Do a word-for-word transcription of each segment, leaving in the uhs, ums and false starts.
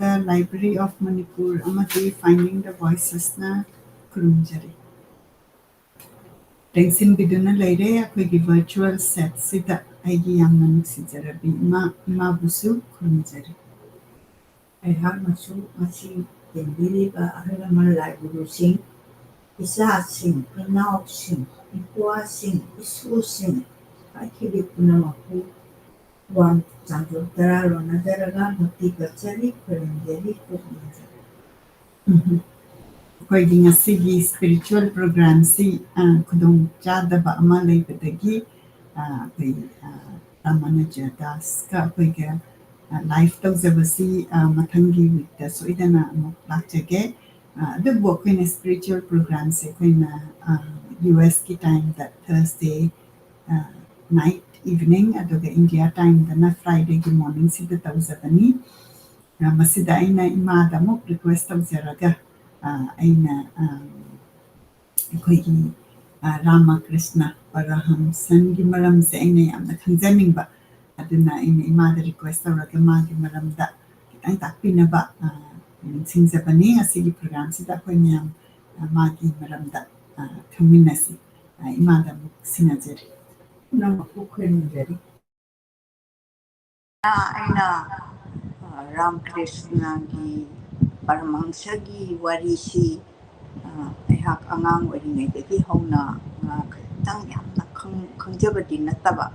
The Library of Manipur ꯑꯃꯗꯤ Finding the Voicesꯅ ꯈꯨꯔꯨꯝꯖꯔꯤ꯫ ꯂꯦꯡꯁꯤꯟꯕꯤꯗꯨꯅ ꯂꯩꯔꯦ ꯑꯩꯈꯣꯏꯒꯤ virtual setꯁꯤꯗ ꯑꯩꯒꯤ ꯌꯥꯝꯅ ꯅꯨꯡꯁꯤꯖꯔꯕꯤ ꯏꯃꯥ, ꯏꯃꯥꯕꯨꯁꯨ ꯈꯨꯔꯨꯝꯖꯔꯤ꯫ ꯑꯩꯍꯥꯛꯅꯁꯨ ꯉꯁꯤ ꯌꯦꯡꯕꯤꯔꯤꯕ ꯑꯍꯜ ꯂꯃꯟ ꯂꯥꯏ ꯒꯨꯔꯨꯁꯤꯡ, ꯏꯆꯥꯁꯤꯡ, ꯏꯅꯥꯎꯁꯤꯡ, ꯏꯄ꯭ꯋꯥꯁꯤꯡ, ꯏꯁꯨꯁꯤꯡ, ꯍꯥꯏꯈꯤꯕ ꯄꯨꯝꯅꯃꯛꯄꯨ ꯋꯥ ꯆꯥꯡꯖꯣꯛ ꯇꯔꯥ ꯂꯣꯟꯅꯖꯔꯒ ꯃꯨꯛꯇꯤ ꯀꯠꯆꯔꯤ, ꯈꯨꯔꯨꯝꯖꯔꯤ, ꯄꯨꯛꯅꯤꯡꯖꯔꯤ꯫ ꯎꯝ꯫ ꯑꯩꯈꯣꯏꯒꯤ ꯉꯁꯤꯒꯤ spiritual programꯁꯤ, ꯑ, ꯈꯨꯗꯣꯡ ꯆꯥꯗꯕ ꯑꯃ ꯂꯩꯕꯗꯒꯤ, ꯑ, ꯑꯩꯈꯣꯏ, ꯑ, ꯔꯥꯃꯥꯅꯨꯖ ꯗꯥꯁꯀ ꯑꯩꯈꯣꯏꯒ, ꯑ, live ꯇꯧꯖꯕꯁꯤ, ꯑ, ꯃꯊꯪꯒꯤ weekꯇ ꯁꯣꯏꯗꯅ ꯑꯃꯨꯛ ꯂꯥꯛꯆꯒꯦ꯫ ꯑ, ꯑꯗꯨꯕꯨ ꯑꯩꯈꯣꯏꯅ spiritual programꯁꯦ ꯑꯩꯈꯣꯏꯅ, ꯑ, USꯀꯤ timeꯗ Thursday, ꯑ, night evening, ꯑꯗꯨꯒ India timeꯗꯅ Fridayꯒꯤ morningꯁꯤꯗ ꯇꯧꯖꯕꯅꯤ꯫ ꯑ, ꯃꯁꯤꯗ ꯑꯩꯅ ꯏꯃꯥꯗ ꯑꯃꯨꯛ request ꯇꯧꯖꯔꯒ, ꯑ, ꯑꯩꯅ, ꯑ, ꯑꯩꯈꯣꯏꯒꯤ, ꯑ, ꯔꯥꯃꯀ꯭ꯔꯤꯁꯅ ꯄꯔꯥꯍꯝꯁꯟꯒꯤ ꯃꯔꯝꯁꯦ ꯑꯩꯅ ꯌꯥꯝꯅ ꯈꯪꯖꯅꯤꯡꯕ, ꯑꯗꯨꯅ ꯑꯩꯅ ꯏꯃꯥꯗ request ꯇꯧꯔꯒ ꯃꯥꯒꯤ ꯃꯔꯝꯗ ꯈꯤꯇꯪ ꯇꯥꯛꯄꯤꯅꯕ, ꯑ, ꯅꯤꯡꯁꯤꯡꯖꯕꯅꯤ꯫ ꯉꯁꯤꯒꯤ programꯁꯤꯗ ꯑꯩꯈꯣꯏ ꯃꯌꯥꯝ, ꯑ, ꯃꯥꯒꯤ ꯃꯔꯝꯗ, ꯑ, ꯈꯪꯃꯤꯟꯅꯁꯤ꯫ ꯑ, ꯏꯃꯥꯗ ꯑꯃꯨꯛ ꯁꯤꯟꯅꯖꯔꯤ꯫ ꯄꯨꯝꯅꯃꯛꯄꯨ ꯈꯨꯔꯨꯝꯖꯔꯤ꯫ ꯑꯩꯅ, ꯑ, ꯔꯥꯃꯀ꯭ꯔꯤꯁꯅꯒꯤ ꯄꯔꯃꯍꯪꯁꯒꯤ ꯋꯥꯔꯤꯁꯤ, ꯑ, ꯑꯩꯍꯥꯛ ꯑꯉꯥꯡ ꯑꯣꯏꯔꯤꯉꯩꯗꯒꯤ ꯍꯧꯅ, ꯑ, ꯈꯤꯇꯪ ꯌꯥꯝꯅ ꯈꯪ-, ꯈꯪꯖꯕꯗꯤ ꯅꯠꯇꯕ,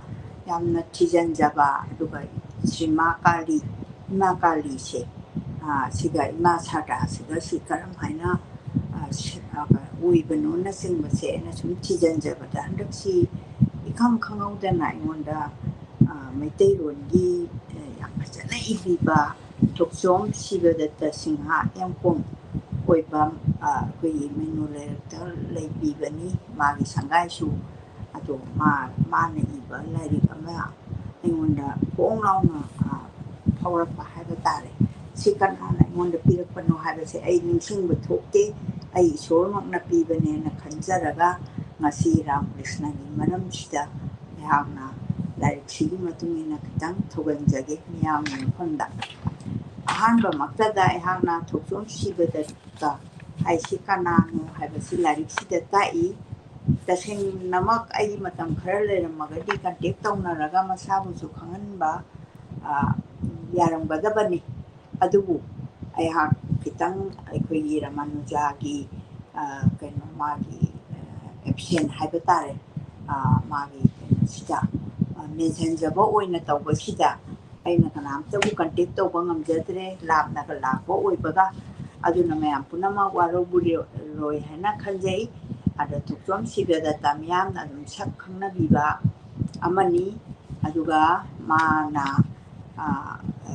ꯌꯥꯝꯅ ꯊꯤꯖꯤꯟꯖꯕ, ꯑꯗꯨꯒ ꯁ꯭ꯔꯤꯃꯥ ꯀꯥꯂꯤ, ꯏꯃꯥ ꯀꯥꯂꯤꯁꯦ, ꯑ, ꯁꯤꯒ ꯏꯃꯥ ꯁꯥꯔꯗꯥꯁꯤꯒ ꯁꯤ ꯀꯔꯝ ꯍꯥꯏꯅ, ꯑ, ꯁꯤ-, ꯑ, ꯑꯣꯏꯕꯅꯣꯅꯆꯤꯡꯕꯁꯦ ꯑꯩꯅ ꯁꯨꯝ ꯊꯤꯖꯤꯟꯖꯕꯗ ꯍꯟꯗꯛꯁꯤ ꯏꯈꯪ ꯈꯪꯍꯧꯗꯅ ꯑꯩꯉꯣꯟꯗ, ꯑ, ꯃꯩꯇꯩꯂꯣꯟꯒꯤ, ꯑ, ꯌꯥꯝ ꯐꯖꯅ ꯏꯕꯤꯕ ꯊꯣꯛꯆꯣꯝ ꯁꯤꯕꯗꯠꯇ ꯁꯤꯡꯍ ꯌꯥꯝꯀꯣꯡ ꯑꯣꯏꯕ, ꯑ, ꯑꯩꯈꯣꯏꯒꯤ ꯃꯩꯅꯣ ꯂꯩꯔꯛꯇ ꯂꯩꯕꯤꯕꯅꯤ꯫ ꯃꯥꯒꯤ ꯁꯪꯒꯥꯏꯁꯨ ꯑꯗꯣ ꯃꯥ-, ꯃꯥꯅ ꯏꯕ ꯂꯥꯏꯔꯤꯛ ꯑꯃ ꯑꯩꯉꯣꯟꯗ ꯐꯣꯡ ꯂꯥꯎꯅ, ꯑ, ꯐꯥꯎꯔꯛꯄ ꯍꯥꯏꯕ ꯇꯥꯔꯦ꯫ ꯁꯤ ꯀꯅꯥꯅ ꯑꯩꯉꯣꯟꯗ ꯄꯤꯔꯛꯄꯅꯣ ꯍꯥꯏꯕꯁꯦ ꯑꯩ ꯅꯤꯡꯁꯤꯡꯕ ꯊꯣꯛꯇꯦ꯫ ꯑꯩ ꯏꯁꯣꯔꯃꯛꯅ ꯄꯤꯕꯅꯦꯅ ꯈꯟꯖꯔꯒ ꯉꯁꯤ ꯔꯥꯃꯀ꯭ꯔꯤꯁꯅꯒꯤ ꯃꯔꯝꯁꯤꯗ ꯑꯩꯍꯥꯛꯅ ꯂꯥꯏꯔꯤꯛꯁꯤꯒꯤ ꯃꯇꯨꯡ ꯏꯟꯅ ꯈꯤꯇꯪ ꯊꯧꯒꯟꯖꯒꯦ ꯃꯤꯌꯥꯝꯒꯤ ꯃꯐꯝꯗ꯫ ꯑꯍꯥꯟꯕꯃꯛꯇꯗ ꯑꯩꯍꯥꯛꯅ ꯊꯣꯛꯆꯣꯝ ꯁꯤꯕꯗꯠꯇ ꯍꯥꯏꯁꯤ ꯀꯅꯥꯅꯣ ꯍꯥꯏꯕꯁꯤ ꯂꯥꯏꯔꯤꯛꯁꯤꯗ ꯇꯥꯛꯏ꯫ ꯇꯁꯦꯡꯅꯃꯛ ꯑꯩꯒꯤ ꯃꯇꯝ ꯈꯔ ꯂꯩꯔꯝꯃꯒꯗꯤ ꯀꯟꯇꯦꯛ ꯇꯧꯅꯔꯒ ꯃꯁꯥꯕꯨꯁꯨ ꯈꯪꯍꯟꯕ, ꯑ, ꯌꯥꯔꯝꯒꯗꯕꯅꯤ꯫ ꯑꯗꯨꯕꯨ ꯑꯩꯍꯥꯛ ꯈꯤꯇꯪ ꯑꯩꯈꯣꯏꯒꯤ ꯔꯃꯥꯅꯨꯖꯥꯒꯤ, ꯑ, ꯀꯩꯅꯣ, ꯃꯥꯒꯤ, ꯑ, ꯑꯦꯞꯁꯦꯟ ꯍꯥꯏꯕ ꯇꯥꯔꯦ, ꯑ, ꯃꯥꯒꯤ ꯀꯩꯅꯣꯁꯤꯗ, ꯑ, ꯃꯦꯟꯁꯤꯟꯖꯕ ꯑꯣꯏꯅ ꯇꯧꯕꯁꯤꯗ ꯑꯩꯅ ꯀꯅꯥꯝꯇꯕꯨ ꯀꯟꯇꯦꯛ ꯇꯧꯕ ꯉꯝꯖꯗ꯭ꯔꯦ, ꯂꯥꯞꯅꯒ ꯂꯥꯛꯄ ꯑꯣꯏꯕꯒ꯫ ꯑꯗꯨꯅ ꯃꯌꯥꯝ ꯄꯨꯝꯅꯃꯛ ꯋꯥꯔꯧꯕꯤꯔꯣꯏ ꯍꯥꯏꯅ ꯈꯟꯖꯩ꯫ ꯑꯗ ꯊꯣꯛꯆꯣꯝ ꯁꯤꯕꯗꯠꯇ ꯃꯤꯌꯥꯝꯅ ꯑꯗꯨꯝ ꯁꯛ ꯈꯪꯅꯕꯤꯕ ꯑꯃꯅꯤ꯫ ꯑꯗꯨꯒ ꯃꯥꯅ, ꯑ, ꯑ,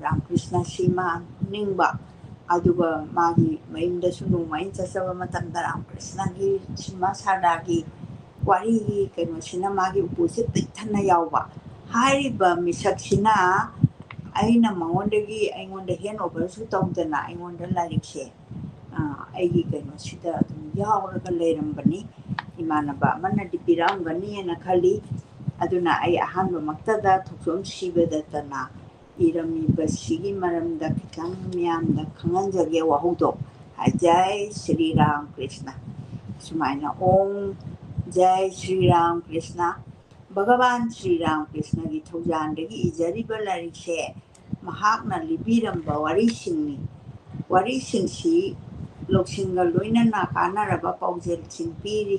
ꯔꯥꯃꯀ꯭ꯔꯤꯁꯅ ꯁꯤ ꯃꯥ ꯅꯤꯡꯕ, ꯑꯗꯨꯒ ꯃꯥꯒꯤ ꯃꯌꯨꯝꯗꯁꯨ ꯅꯣꯡꯃ ꯑꯩꯅ ꯆꯠꯆꯕ ꯃꯇꯝꯗ ꯔꯥꯃꯀ꯭ꯔꯤꯁꯅꯒꯤ ꯁꯤꯃꯥ ꯁꯥꯔꯗꯥꯒꯤ ꯋꯥꯔꯤꯒꯤ ꯀꯩꯅꯣꯁꯤꯅ ꯃꯥꯒꯤ ꯎꯄꯨꯁꯦ ꯄꯤꯛ ꯊꯟꯅ ꯌꯥꯎꯕ꯫ ꯍꯥꯏꯔꯤꯕ ꯃꯤꯁꯛꯁꯤꯅ ꯑꯩꯅ ꯃꯉꯣꯟꯗꯒꯤ, ꯑꯩꯉꯣꯟꯗ ꯍꯦꯟ ꯑꯣꯚꯔꯁꯨ ꯇꯧꯗꯅ ꯑꯩꯉꯣꯟꯗ ꯂꯥꯏꯔꯤꯛꯁꯦ, ꯑ, ꯑꯩꯒꯤ ꯀꯩꯅꯣꯁꯤꯗ ꯑꯗꯨꯝ ꯌꯥꯎꯔꯒ ꯂꯩꯔꯝꯕꯅꯤ꯫ ꯏꯃꯥꯟꯅꯕ ꯑꯃꯅꯗꯤ ꯄꯤꯔꯛꯑꯝꯒꯅꯤꯅ ꯈꯜꯂꯤ꯫ ꯑꯗꯨꯅ ꯑꯩ ꯑꯍꯥꯟꯕꯃꯛꯇꯗ ꯊꯣꯛꯆꯣꯝ ꯁꯤꯕꯗꯠꯇꯅ ꯏꯔꯝꯃꯤꯕꯁꯤꯒꯤ ꯃꯔꯝꯗ ꯈꯤꯇꯪ ꯃꯤꯌꯥꯝꯗ ꯈꯪꯍꯟꯖꯒꯦ ꯋꯥꯍꯧꯗꯣꯛ꯫ ꯖꯥꯏ ꯁ꯭ꯔꯤ ꯔꯥꯝ ꯀ꯭ꯔꯤꯁꯅ꯫ ꯁꯨꯃꯥꯏꯅ ꯑꯣꯝ ꯖꯥꯏ ꯁ꯭ꯔꯤ ꯔꯥꯝ ꯀ꯭ꯔꯤꯁꯅ꯫ ꯚꯒꯕꯥꯟ ꯁ꯭ꯔꯤ ꯔꯥꯝ ꯀ꯭ꯔꯤꯁꯅꯒꯤ ꯊꯧꯖꯥꯟꯗꯒꯤ ꯏꯖꯔꯤꯕ ꯂꯥꯏꯔꯤꯛꯁꯦ ꯃꯍꯥꯛꯅ ꯂꯤꯕꯤꯔꯝꯕ ꯋꯥꯔꯤꯁꯤꯡꯅꯤ꯫ ꯋꯥꯔꯤꯁꯤꯡꯁꯤ ꯂꯧꯁꯤꯡꯒ ꯂꯣꯏꯅꯅ ꯀꯥꯟꯅꯔꯕ ꯄꯥꯎꯖꯦꯜꯁꯤꯡ ꯄꯤꯔꯤ꯫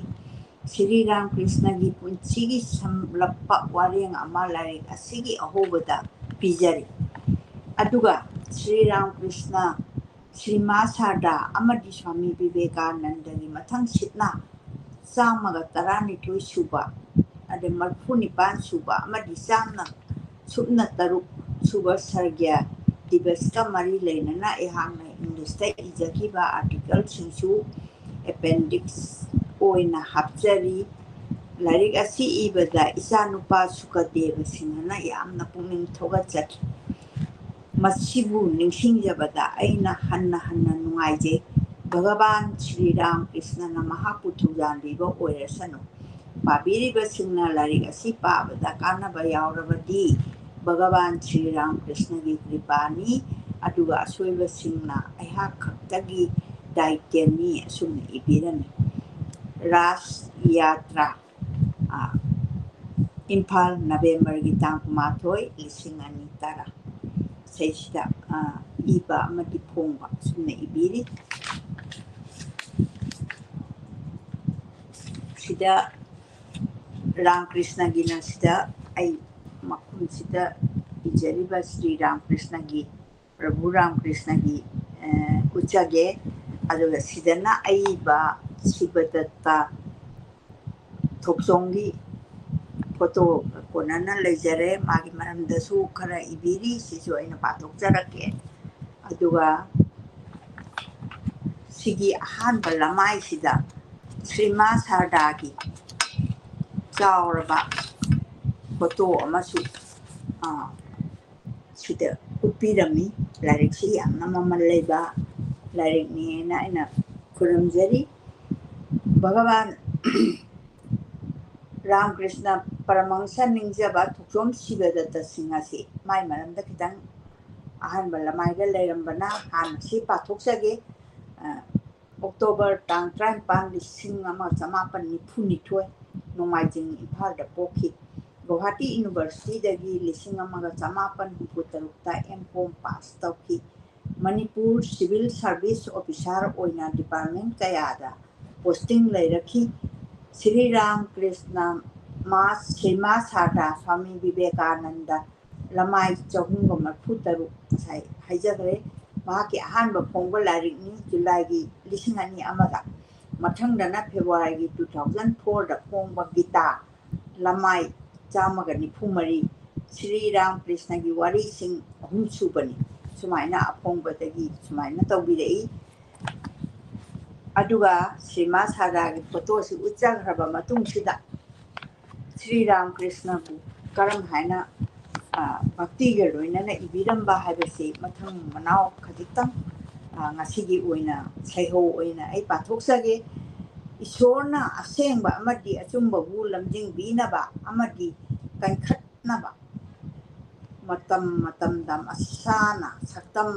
ꯁ꯭ꯔꯤ ꯔꯥꯝ ꯀ꯭ꯔꯤꯁꯅꯒꯤ ꯄꯨꯟꯁꯤꯒꯤ ꯁꯝꯂꯞꯄ ꯋꯥꯔꯦꯡ ꯑꯃ ꯂꯥꯏꯔꯤꯛ ꯑꯁꯤꯒꯤ ꯑꯍꯧꯕꯗ ꯄꯤꯖꯔꯤ꯫ ꯑꯗꯨꯒ ꯁ꯭ꯔꯤ ꯔꯥꯝ ꯀ꯭ꯔꯤꯁꯅ, ꯁ꯭ꯔꯤꯃꯥ ꯁꯥꯔꯗꯥ ꯑꯃꯗꯤ ꯁ꯭ꯋꯥꯃꯤ ꯕꯤꯕꯦꯀꯥꯅꯟꯗꯒꯤ ꯃꯊꯪ ꯁꯤꯠꯅ ꯆꯥꯝꯃꯒ ꯇꯔꯥꯅꯤꯊꯣꯏ ꯁꯨꯕ, ꯑꯗꯩ ꯃꯔꯤꯐꯨ ꯅꯤꯄꯥꯟ ꯁꯨꯕ ꯑꯃꯗꯤ ꯆꯥꯝꯅ ꯁꯨꯞꯅ ꯇꯔꯨꯛ ꯁꯨꯕ ꯁꯔꯒ꯭ꯌꯥ ꯗꯤꯕꯁꯀ ꯃꯔꯤ ꯂꯩꯅꯅ ꯑꯩꯍꯥꯛꯅ ꯏꯪꯂꯤꯁꯇ ꯏꯖꯈꯤꯕ ꯑꯥꯔꯇꯤꯀꯜꯁꯤꯡꯁꯨ ꯑꯦꯄꯦꯟꯗꯤꯛꯁ ꯑꯣꯏꯅ ꯍꯥꯞꯆꯔꯤ꯫ ꯂꯥꯏꯔꯤꯛ ꯑꯁꯤ ꯏꯕꯗ ꯏꯆꯥꯅꯨꯄꯥ ꯁꯨꯀꯗꯦꯕ ꯁꯤꯡꯍꯅ ꯌꯥꯝꯅ ꯄꯨꯛꯅꯤꯡ ꯊꯧꯒꯠꯆꯈꯤ꯫ ꯃꯁꯤꯕꯨ ꯅꯤꯡꯁꯤꯡꯖꯕꯗ ꯑꯩꯅ ꯍꯟꯅ ꯍꯟꯅ ꯅꯨꯡꯉꯥꯏꯖꯩ꯫ ꯚꯒꯕꯥꯟ ꯁ꯭ꯔꯤ ꯔꯥꯝ ꯀ꯭ꯔꯤꯁꯅꯅ ꯃꯍꯥꯛꯄꯨ ꯊꯧꯖꯥꯟꯕꯤꯕ ꯑꯣꯏꯔꯁꯅꯨ꯫ ꯄꯥꯕꯤꯔꯤꯕꯁꯤꯡꯅ ꯂꯥꯏꯔꯤꯛ ꯑꯁꯤ ꯄꯥꯕꯗ ꯀꯥꯟꯅꯕ ꯌꯥꯎꯔꯕꯗꯤ ꯚꯒꯕꯥꯟ ꯁ꯭ꯔꯤ ꯔꯥꯝ ꯀ꯭ꯔꯤꯁꯅꯒꯤ ꯀ꯭ꯔꯤꯄꯥꯅꯤ꯫ ꯑꯗꯨꯒ ꯑꯁꯣꯏꯕꯁꯤꯡꯅ ꯑꯩꯍꯥꯛ ꯈꯛꯇꯒꯤ ꯗꯥꯏꯇ꯭ꯌꯅꯤ ꯑꯁꯨꯝꯅ ꯏꯕꯤꯔꯝꯃꯤ꯫ ꯔꯥꯁ ꯌꯥꯇ꯭ꯔꯥ, ꯑ, ꯏꯝꯐꯥꯜ, ꯅꯕꯦꯝꯕꯔꯒꯤ ꯇꯥꯡ ꯀꯨꯟꯃꯥꯊꯣꯏ, ꯂꯤꯁꯤꯡ ꯑꯅꯤ ꯇꯔꯥ꯫ ꯁꯤꯗꯩꯁꯤꯗ, ꯑ, ꯏꯕ ꯑꯃꯗꯤ ꯐꯣꯡꯕ ꯑꯁꯨꯝꯅ ꯏꯕꯤꯔꯤ꯫ ꯁꯤꯗ ꯔꯥꯝꯀ꯭ꯔꯤꯁꯅꯒꯤꯅ ꯁꯤꯗ ꯑꯩ ꯃꯈꯨꯝꯁꯤꯗ ꯏꯖꯔꯤꯕ ꯁ꯭ꯔꯤ ꯔꯥꯝꯀ꯭ꯔꯤꯁꯅꯒꯤ, ꯄ꯭ꯔꯚꯨ ꯔꯥꯝꯀ꯭ꯔꯤꯁꯅꯒꯤ, ꯑ, ꯎꯠꯆꯒꯦ꯫ ꯑꯗꯨꯒ ꯁꯤꯗꯅ ꯑꯏꯕ ꯁꯤꯕꯗꯠꯇ ꯊꯣꯛꯆꯣꯝꯒꯤ ꯐꯣꯇꯣ ꯀꯣꯟꯅꯅ ꯂꯩꯖꯔꯦ꯫ ꯃꯥꯒꯤ ꯃꯔꯝꯗꯁꯨ ꯈꯔ ꯏꯕꯤꯔꯤ, ꯁꯤꯁꯨ ꯑꯩꯅ ꯄꯥꯊꯣꯛꯆꯔꯛꯀꯦ꯫ ꯑꯗꯨꯒ ꯁꯤꯒꯤ ꯑꯍꯥꯟꯕ ꯂꯃꯥꯏꯁꯤꯗ ꯁ꯭ꯔꯤꯃꯥ ꯁꯥꯔꯗꯥꯒꯤ ꯆꯥꯎꯔꯕ ꯐꯣꯇꯣ ꯑꯃꯁꯨ, ꯑ, ꯁꯤꯗ ꯎꯠꯄꯤꯔꯝꯃꯤ꯫ ꯂꯥꯏꯔꯤꯛꯁꯤ ꯌꯥꯝꯅ ꯃꯃꯜ ꯂꯩꯕ ꯂꯥꯏꯔꯤꯛꯅꯦꯅ ꯑꯩꯅ ꯈꯨꯔꯨꯝꯖꯔꯤ꯫ ꯚꯒꯋꯥꯟ ꯔꯥꯝꯀ꯭ꯔꯤꯁꯅ ꯄꯔꯃꯍꯪꯁ ꯅꯤꯡꯖꯕ ꯊꯣꯛꯆꯣꯝ ꯁꯤꯕꯗꯠꯇ ꯁꯤꯡ ꯑꯁꯤ ꯃꯥꯏ ꯃꯔꯝꯗ ꯈꯤꯇꯪ ꯑꯍꯥꯟꯕ ꯂꯃꯥꯏꯗ ꯂꯩꯔꯝꯕꯅ ꯍꯥꯟꯅ ꯁꯤ ꯄꯥꯊꯣꯛꯆꯒꯦ꯫ ꯑ, ꯑꯣꯛꯇꯣꯕꯔ ꯇꯥꯡ ꯇꯔꯥꯅꯤꯄꯥꯟ, ꯂꯤꯁꯤꯡ ꯑꯃ ꯆꯃꯥꯄꯟ ꯅꯤꯐꯨ ꯅꯤꯊꯣꯏ, ꯅꯣꯡꯃꯥꯏꯖꯤꯡ, ꯏꯝꯐꯥꯜꯗ ꯄꯣꯛꯈꯤ꯫ ꯒꯧꯍꯥꯇꯤ ꯌꯨꯅꯤꯚꯔꯁꯤꯇꯤꯗꯒꯤ ꯂꯤꯁꯤꯡ ꯑꯃꯒ ꯆꯃꯥꯄꯟ ꯍꯨꯝꯐꯨ ꯇꯔꯨꯛꯇ ꯑꯦꯝ ꯀꯣꯝ ꯄꯥꯁ ꯇꯧꯈꯤ꯫ ꯃꯅꯤꯄꯨꯔ ꯁꯤꯚꯤꯜ ꯁꯥꯔꯚꯤꯁ ꯑꯣꯐꯤꯁꯥꯔ ꯑꯣꯏꯅ ꯗꯤꯄꯥꯔꯠꯃꯦꯟ ꯀꯌꯥꯗ ꯄꯣꯁꯇꯤꯡ ꯂꯩꯔꯛꯈꯤ꯫ ꯁ꯭ꯔꯤ ꯔꯥꯝ ꯀ꯭ꯔꯤꯁꯅ ꯃꯥ-, ꯁ꯭ꯔꯤꯃꯥ ꯁꯥꯔꯗꯥ ꯁ꯭ꯋꯥꯃꯤ ꯕꯤꯕꯦꯀꯥꯅꯟꯗ ꯂꯃꯥꯏ ꯆꯍꯨꯝꯒ ꯃꯔꯤꯐꯨ ꯇꯔꯨꯛ ꯉꯁꯥꯏ ꯍꯥꯏꯖꯈ꯭ꯔꯦ꯫ ꯃꯍꯥꯛꯀꯤ ꯑꯍꯥꯟꯕ ꯐꯣꯡꯕ ꯂꯥꯏꯔꯤꯛꯅꯤ, ꯖꯨꯂꯥꯏꯒꯤ ꯂꯤꯁꯤꯡ ꯑꯅꯤ ꯑꯃꯗ꯫ ꯃꯊꯪꯗꯅ ꯐꯦꯕ꯭ꯔꯨꯋꯥꯔꯤꯒꯤ two thousand fourꯗ ꯐꯣꯡꯕ ꯒꯤꯇꯥ, ꯂꯃꯥꯏ ꯆꯥꯝꯃꯒ ꯅꯤꯐꯨ ꯃꯔꯤ, ꯁ꯭ꯔꯤ ꯔꯥꯝ ꯀ꯭ꯔꯤꯁꯅꯒꯤ ꯋꯥꯔꯤꯁꯤꯡ ꯑꯍꯨꯝ ꯁꯨꯕꯅꯤ꯫ ꯁꯨꯃꯥꯏꯅ ꯑꯐꯣꯡꯕꯗꯒꯤ ꯁꯨꯃꯥꯏꯅ ꯇꯧꯕꯤꯔꯛꯏ꯫ ꯑꯗꯨꯒ ꯁ꯭ꯔꯤꯃꯥ ꯁꯥꯔꯗꯥꯒꯤ ꯐꯣꯇꯣꯁꯤ ꯎꯠꯆꯈ꯭ꯔꯕ ꯃꯇꯨꯡꯁꯤꯗ ꯁ꯭ꯔꯤ ꯔꯥꯝ ꯀ꯭ꯔꯤꯁꯅꯕꯨ ꯀꯔꯝ ꯍꯥꯏꯅ, ꯑ, ꯚꯛꯇꯤꯒ ꯂꯣꯏꯅꯅ ꯏꯕꯤꯔꯝꯕ ꯍꯥꯏꯕꯁꯤ ꯃꯊꯪ ꯃꯅꯥꯎ ꯈꯖꯤꯛꯇꯪ, ꯑ, ꯉꯁꯤꯒꯤ ꯑꯣꯏꯅ ꯁꯩꯍꯧ ꯑꯣꯏꯅ ꯑꯩ ꯄꯥꯊꯣꯛꯆꯒꯦ꯫ ꯏꯁꯣꯔꯅ ꯑꯁꯦꯡꯕ ꯑꯃꯗꯤ ꯑꯆꯨꯝꯕꯕꯨ ꯂꯝꯖꯤꯡꯕꯤꯅꯕ ꯑꯃꯗꯤ ꯀꯟꯈꯠꯅꯕ ꯃꯇꯝ ꯃꯇꯝꯗ ꯃꯁꯥꯅ ꯁꯛꯇꯝ